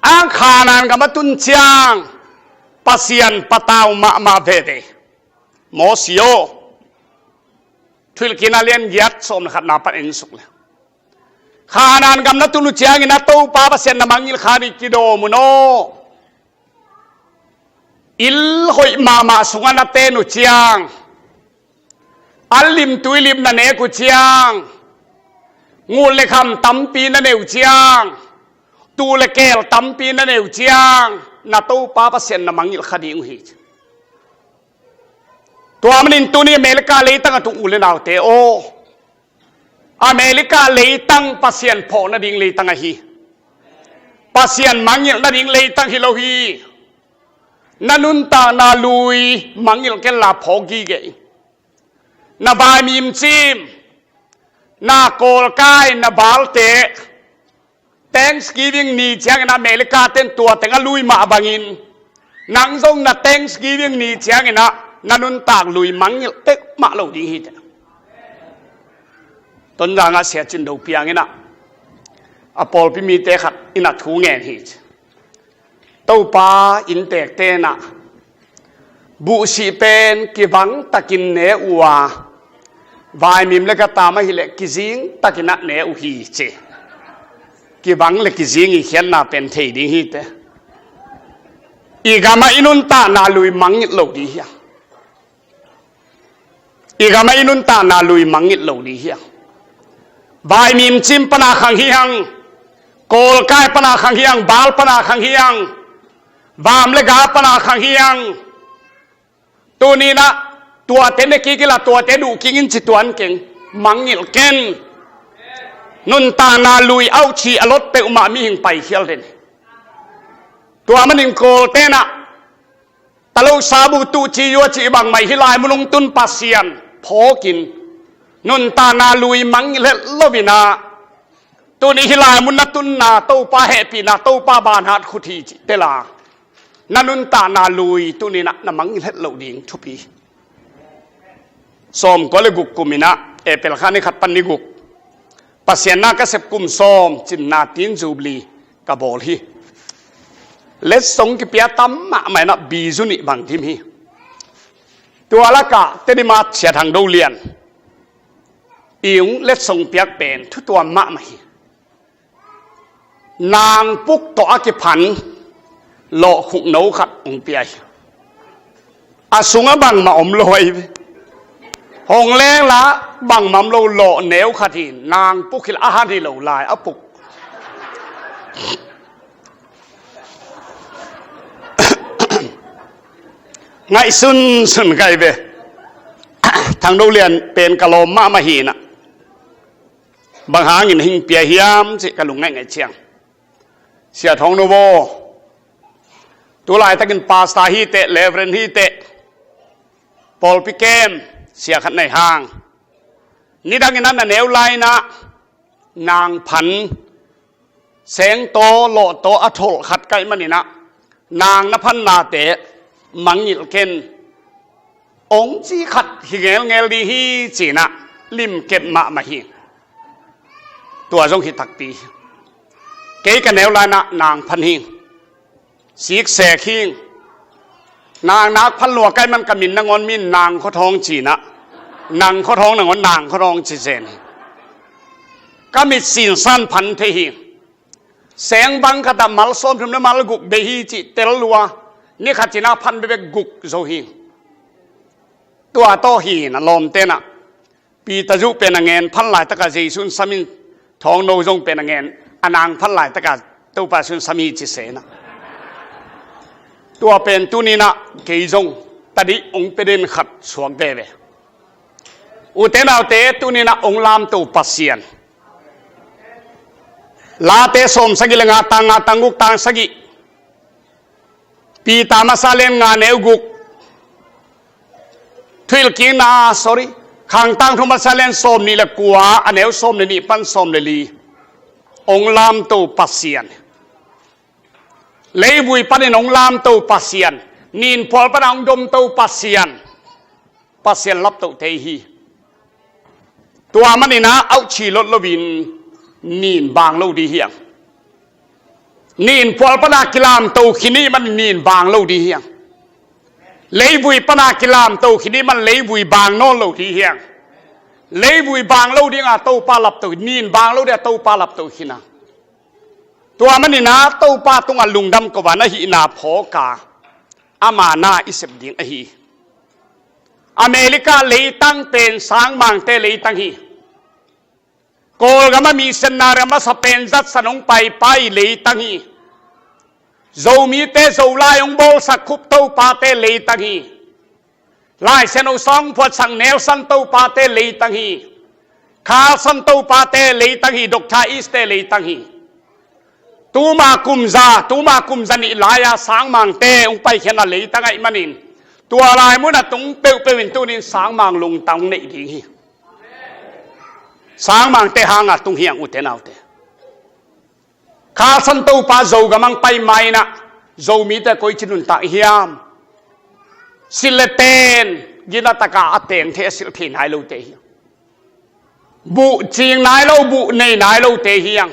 Ang Khanaan gam a tun ciang Pasian patau mahmah veve. Mosi aw, Thuhilhkikna lian giat sawm le khatna pan en suk le Khanaan gam na tun uh ciangin a Topa Pasian na mangngilh kha ding kidawm un aw. Inn hoih mahmah sungah na ten uh ciang, an limtui lim na nek uh ciang, ngut le kham tampi na nei uh ciang, tuu le keel tampi na nei uh ciang, na Topa Pasian na mangngilh kha ding uh hi. Tua manin tuni America leitang a tung u le naute aw, America leitang Pasian phawk nading leitang ahi. Pasian mangngilh nading leitang hi lo hi. Na nuntakna lui mangngilh kenla phawk gige in. Na vaimim cim, na kawlkai, na balte, Thanksgiving ni ciangin America ten tua teng a lui mah bangin, nang zong na Thanksgiving ni ciangin na nuntak lui mangngilh peuhmah lo ding hi teh. Tonzang ah Sia Cin Do Piang in a pawlpi mite khat in a thu ngen hi. Topa inntekte in buhsih pen kibang takin ne uh a, vaimim le gata mah hileh kizing takin ne uh hi ci. Kibang le kizing i khiatna pen thei ding hi teh. I gam ah i nuntakna lui mangngilh lo ding hiam? I gam ah i nuntakna lui mangngilh lo ding hiam? Vaimim cim pan a khang hi hang, kawlkai pan a khang hi hang, bal pan a khang hi hang, vam le ga pan a khang hi hang. Tuni in tuate ne kik inla, tuate duh kik in ci tuan keng. Mangngilh ken. Nuntakna lui auh ci a lot peuhmah mihing paikhial den hi. Tua manin kawlte in talo sabu tuh ci yua ci bangmah hi lai mun hong tun Pasian phawk in, nuntakna lui mangngilh het lo in, tuni hi lai mun na tunna Topa hehpihna, Topa banhat khut hi ci teh la, na nuntakna lui tuni in na mangngilh het lo ding thupi. Sawmkua le guk kum in, April kha ni khat pan ni guk, Pasian na ka sep kum sawm cinna tin Jubilee ka bawl hi. Letsong kipia tam mahmah in, bizu nih bang dim hi. Tua lakah Tedim ah Sia Thang Do Lian i hong letsong piak pen thu tuam mahmah hi. Nangpuk tawh a kiphan lawhkhukno khat hong pia hi. A sungah bangmah om lo ahi ve. Hong lengla bangmah om lo, lawh neu khat hi. Nangpuk hi la, a han hi lo lai, a puk. Ngaihsun sun kai ve. Thang Do Lian pen ka lawm mahmah hi in, bang hangin hing pia hiam cih ka lungngaih ngaih ciang, Sia Thawng No Vaw, tu laitakin pastor hi teh, Reverend hi teh, pawlpi kem sia khat nei hang, nidangin a na neu lai in nang phan, sengtaw lawhtaw a tholh khat kaih manin, nang na phannate mangngilh ken, ong ci khat hi ngelngel ding hi ci-in limkep mahmah hi. Tua zong hi takpi. Kei ka neu lai in nang phan hi, siksek hi. Nang nak phan lua kaih man ka min nangawn min Nang Khaw Thawng ci-in, Nang Khaw Thawng nangawn Nang Khaw Thawng ci zen hi. Ka mit sinsan phan thei hi. Seng bang khat ah mal sawmthum le mal guk bei hi cih tel lua, ni khat cin a phan bekbek guk zo hi. Tua tawh hi in, a lawmte in, Peter Zu pen a ngen phan laitakah Jesu'n sam in, Thawng No zong pen a ngen, a nang phan laitakah Topa Jesu'n sam hi ci se in. Tua pen tuni in kei zong tadih hong pia den khat suak veve. Ute naute, tuni in hong lamto Pasian. Late sawmsagih le nga, tang nga, tang guk, tang sagih. Peter masa lian nga, neu guk. Thuhilhkikna, sorry, Khang Tangthu masa lian sawmnih le kua, a neu sawm le nih pan sawm le li. Hong lamto Pasian. Leivui panin hong lamto Pasian. Ninphual pana hong domto Pasian. Pasian laptoh thei hi. Tua manin a auh ci lot loin nin bang lo ding hi hang. Ninphual pana kilamto khin ahih manin nin bang lo ding hi hang. Leivui pana kilamto khin ahih manin leivui bang nawn lo ding hi hang. Leivui bang lo ding a Topa laptoh, nin bang lo ding a Topa laptoh khin a. Tua manin a Topa tungah lungdam ko a, na hihna phawk a, ama na i sep ding ahi. America leitang pen sangmangte leitang hi. Kawlgam a missionary a masa pen zatsan hong paipai leitang hi. Zomite Zolai hong bawlsak Khup topate leitang hi. Laisiangtho sawng phuatsak Nelson topate leitang hi. Carson topate leitang hi, Doctor East te leitang hi. Tuma kum za, tuma kum za nih lai-a sangmangte hong paikhiatna leitang ahih manin, tua lai mun a tung peuhpeuh in tuni-in sangmang lungtang neih ding hi. Sangmangte hanga tung hi hang, ute naute. Khalsan Topa Zogam ah hong pai ma-in ah, Zomite koici nuntak hiam? Silh le pen, gina taka a teng thei, a silh thei nai lote hi hang. Buh cing nai lo, buh nei nai lote hi hang.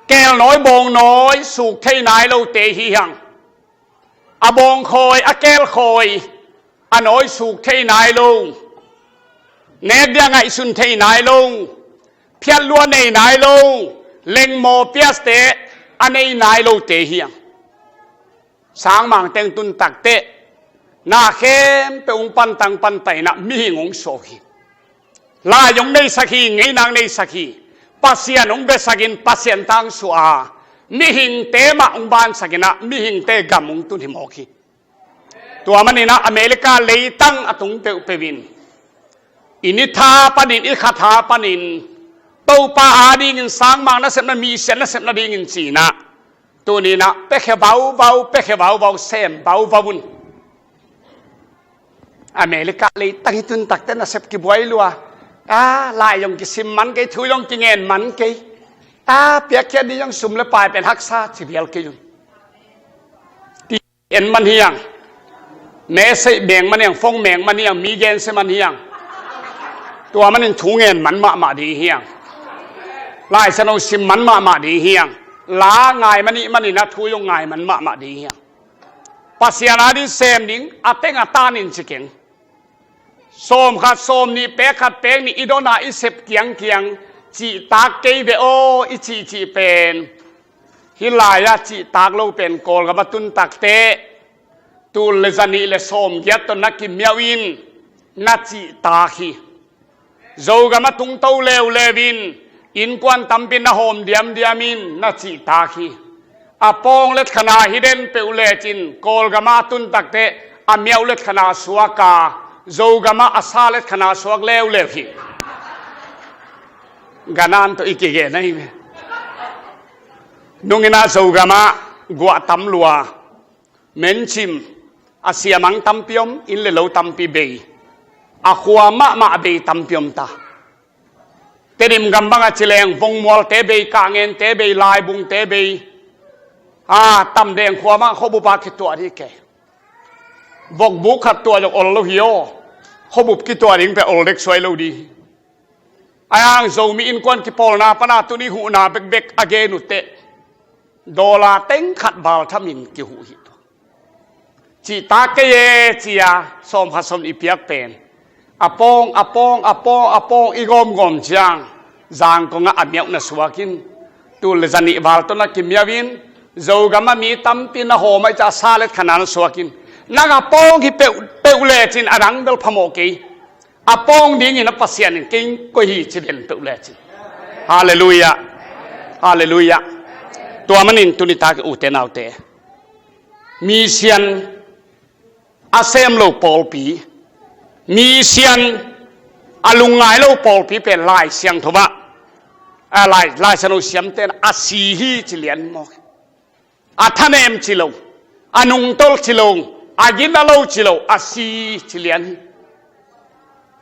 Kelnawi bawngnawih suk thei nai lote hi hang. A bawngkhawi, a kelkhawi, a nawi suk thei nai lo. Nek dia ngaihsun thei nai lo. Phiatlua nei nai lo. Lengmaw piaste a nei nai lote hi hang. Sangmangte hong tun takteh, na khempeuh hong pantang pantah in ah mihing hong suah uh hi. Lai hong neisak hi, ngeina hong neisak hi. Pasian hong biasakin Pasian tang suah a, mihingte mah hong bansakin ah mihingte gam hong tun hi mawk hi. Tua manin ah America leitang a tung peuhpeuh in, i ni tha panin, i kha tha panin, Topa adingin sangmang nasepna, misian nasepna dingin ci-in ah, tuni-in ah piakhia vauvau, piakhia vauvau, sem vauvau un. America leitang i tun takteh nasep kibuai lua. A, lai zong kisim man kei, thu zong kingen man kei. A, piakkhiat ni zong sum le pai pen haksa ci vial kei un. En man hi hang. Message meng man hi hang, phone meng man hi hang, mi gensia man hi hang. Tua manin thu ngen man mahmah ding hi hang. Lai Siangtho sim man mahmah ding hi hang. La ngai man ih manin ah thu zong ngai man mahmah ding hi hang. Pasian ading sem ding, a teng a tanin ci keng. Sawm khat sawm nih, pek khat pek nih, i dona i sep kiangkiang, cihtak kei ve aw i cihcih pen, hih lai-ah cihtak lo pen Kawlgam a tun takteh, tul le zanih le sawmgiat tawh na kimiauh in na cihtak hi. Zogam a tungto leuleu in, innkuan tampi na hawm diamdiam in na cihtak hi. A pawng letkhan a hi den peuh lecin Kawlgam a tun takteh a miauh letkhan a suak a, Zogam ah a sa letkhan a suak leuleu hi. Ganan tawh i kigen ahi ve. Nung in ah Zogam ah guah tam lua. Mencim, a siamang tampi om, inn le lo tampi bei. A khua mahmah bei tampi om ta. Tedim gam bang a ci leng, Vongmualte bei, Kahngente bei, Laibungte bei. A, Tamdeng khua bang a khuabup a kituah ding kei. Vokbuk khat tuah zong ol lo hi aw. Khuabup kituah ding pen ol dek suai lo ding hi. A, hang Zomi innkuan kipawlna pan a tuni huhna bekbek a gen uh teh, dollar teng khat val thamin kihuh hi tua. Cihtak kei e ci-a sawm khat sawm nih piak pen, a pawng, a pawng, a pawng, a pawng i gawmgawm ciang, Zangkong ah a miauh na suak in. Tul le zanih val tawh na kimiauh in, Zogam ah mi tampi na hawm ahih ciang a sa letkhan a na suak in. Nang a pawng hi peuhpeuh lecin a dang bel phamawh kei. A pawng dingin a Pasian in kei koih hi ci den peuh lecin. Halleluiah. Halleluiah. Tua manin tuni tak ute naute, misian a sem lo pawlpi, misian a lungngai lo pawlpi pen Lai Siangtho ah, a, Lai, Lai Siangtho siamte in a si hi ci lian mawk. A thanem ci lo, a nungtolh ci lo, a gina lo ci lo, a si ci lian hi.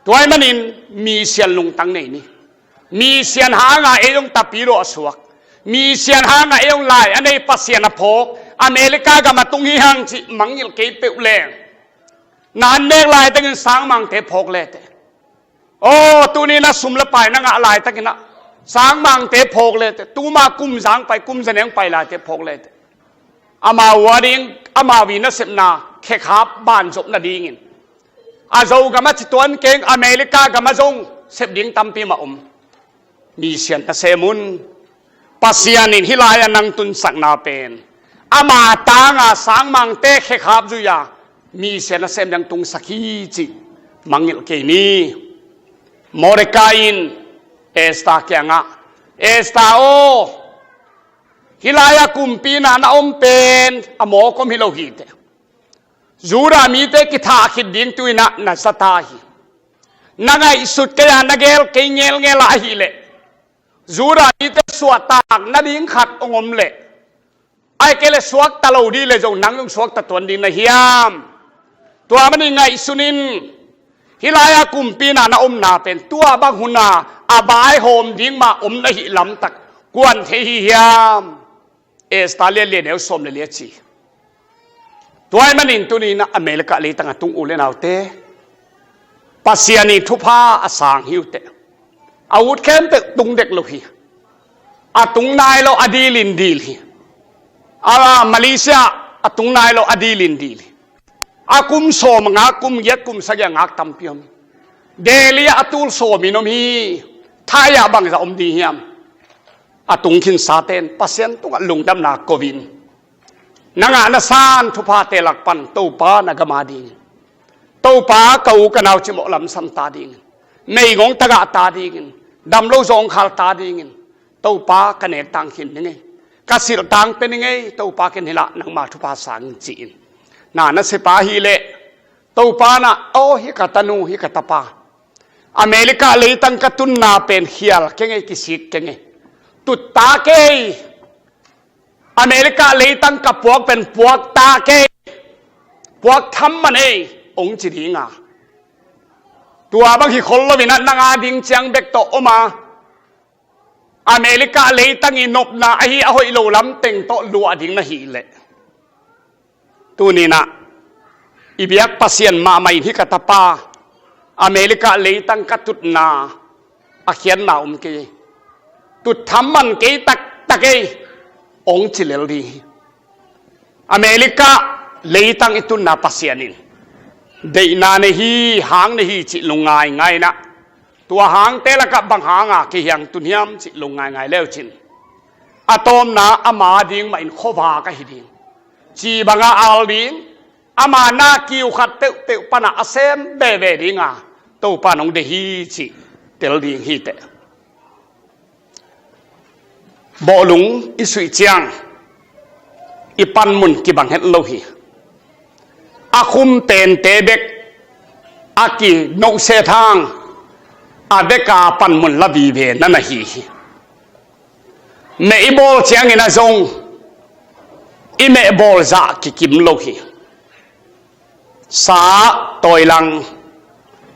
Tua ahih manin misian lungtang nei ni. Misian hanga ei hong tapidawh a suak, misian hanga ei hong lai a nei Pasian a phawk, America gam a tung hi hang cih mangngilh kei peuh leng, na an nek laitakin sangmangte phawk leteh. Aw, tuni-in a sum le pai na ngah laitakin ah sangmangte phawk leteh. Tuma kum za hong pai, kum za nih hong pai laite phawk leteh. Amau ading, amau i nasepna khekhap banzop nadingin, a Zogam ah ci tuan keng, America gam ah zong sep ding tampi mah om. Misian na sem un. Pasian in hih lai-a nang tunsakna pen ama tanga sangmangte khekhap zui-a misian na sem ding tungsak hi cih mangngilh kei ni. Mordecai in Esther kiangah, Esther aw, hih lai-a kumpi in ah na om pen a mawk om hi lo hi teh. Judah mite kithah khit ding tu-in ah na za ta hi. Na ngaihsut kei a, na gel kei ngelngel a ahih leh, Judah mite suahtak nading khat hong om leh, ahih kei leh suakta lo ding leh zong nang zong suakta tuan ding na hiam? Tua manin ngaihsun in, hih lai-a kumpi na na omna pen tua bang hun a a vaihawm ding mah om na hih lamtak kuan thei hi hiam? Esther lian li, a neu sawm le li a ci. Tua ahih manin tuni-in ah America leitang a tung u le naute, Pasian ii thupha a sang hi uh teh. A ut khempeuh tung dek lo hi. A tung nai lo a dilin dil hi. A Malaysia a tung nai lo a dilin dil hi. A kum sawm a ngak, kum giat, kum sagih a ngak tampi om hi. Delhi ah a tul sawmin om hi. Thai ah bangzah om ding hiam? A tung khinsate'n Pasian tungah lungdamna ko-in, na ngah na san thuphate lak pan Topa na gam a dingin, Topa ka u ka nau cimawh lamsang ta dingin, meigong tagah ta dingin, dam lo zawngkhal ta dingin, Topa ka nek tang khin ning ei, ka silh tang pe ning ei, Topa ken hih lah nangma thupha sang in ci-in na na sep a hih leh, Topa in ah, aw, hih ka tanu, hih ka tapa, America leitang ka tunna pen khial kei ning ei, kisik kei ning ei, tut ta kei. America leitang ka puak pen puak ta kei, puak tham man ei, hong ci ding a. Tua bang hi khol lo-in ah nang a ding ciang bek tawh om a, America leitang ii nopna ahi a hoih lo lam teng tawh luah ding na hih leh, tuni-in ah i biak Pasian mahmah in hih ka tapa America leitang ka tutna a khiatna om kei, tut tham man kei taktak ei, hong ci lel ding hi. America leitang i tunna Pasian in deihna nei hi, hang nei hi cih lungngaingai in ah, tua hangte lakah bang hanga kei hong tun hiam cih lungngaingai le uh cin, a tawpna ama ding mah in khuavak ahi ding, ci banga al ding, ama na kiu khat peuhpeuh pan a a sem veve ding a, Topa in hong deih hi cih tel ding hi teh. Bawhlung i suih ciang i panmun kibang het lo hi. A khum pente bek a kinohset hang a vek a panmun la vive na na hi hi. Meh i bawl ciangin ah zong i meh bawl zah kikim lo hi. Sa tawilang,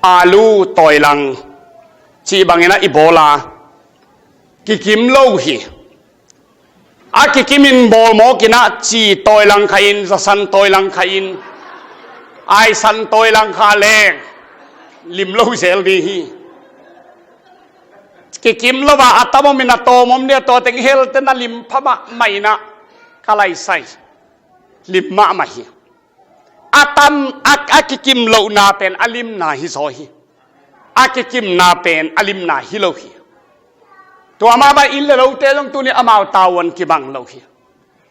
alu tawilang cih bangin ah i bawl a, kikim lo hi. A kikimin bawl mawk in ah, ci tawilang kha in, zasan tawilang kha in, aisan tawilang kha leng lim lo zel ding hi. Kikim lo a, a tam om in, a tawm om ding a, tua teng helte na lim pha mahmah in ah, ka laisai, lim mahmah hi. A tam, a, a kikim lohna pen a limna hi zaw hi. A kikimna pen a limna hi lo hi. Tua mah bang inn le lote zong tuni amau tavuan kibang lo hi.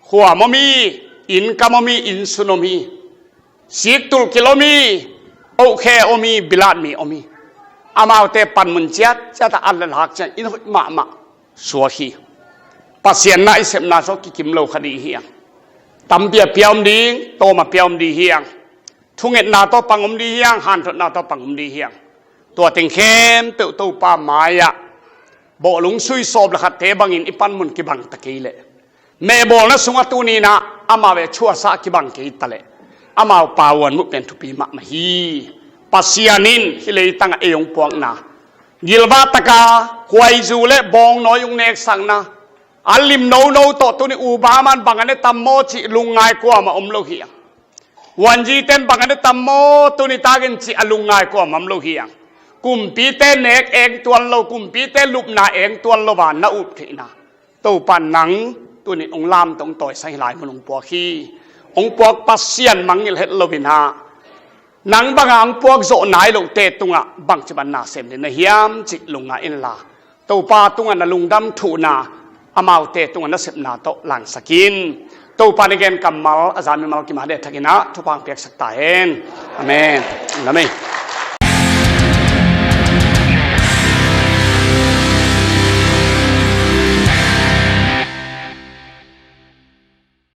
Khuam om hi, inn kam om hi, inn sun om hi. Siktulkil om hi, ohkhe om hi, bilatmi om hi. Amaute panmun ciatciat a an le lak ciang inn hoih mahmah suak hi. Pasian na i sepna zaw kikim lo kha ding hi hang. Tampi a pia om ding, tawm a pia om ding hi hang. Thungetna tawh pang om ding hi hang, hanthotna tawh pang om ding hi hang. Tua teng khempeuh Topa mai-ah bawhlung sui sawm le khatte bangin i panmun kibang ta kei leh, mehbawlna sungah tuni-in ah amau e thuasa kibang kei ta leh, amau pavuan muh pen thupi mahmah hi. Pasian in hih leitangah ei hong puakna, gilvah taka khuaizu le bawngnawi hong neksakna, a lim nono tawh tuni Obama in bang a ne tam maw cih lungngai kuamah om lo hi hang. Wanjiten bang a ne tam maw tuni takin cih a lungngai kuamah om lo hi hang. Kumpite nek eng tuan lo, kumpite lupna eng tuan lo a na up theihna, Topa nang tuni hong lamto, hong tawisang, hih lai mun hong puak hi. Hong puak Pasian mangngilh het lo-in ah, nang banga hong puak zawh nai lohte tungah bangci bang na sem ding na hiam cih lungngai inla, Topa tungah na lungdam thuhna amaute tungah na sepna tawh langsak in. Topa na gen kammal a za mimal kim a deh thakin ah thupha hong piaksak ta hen. Amen. Amen.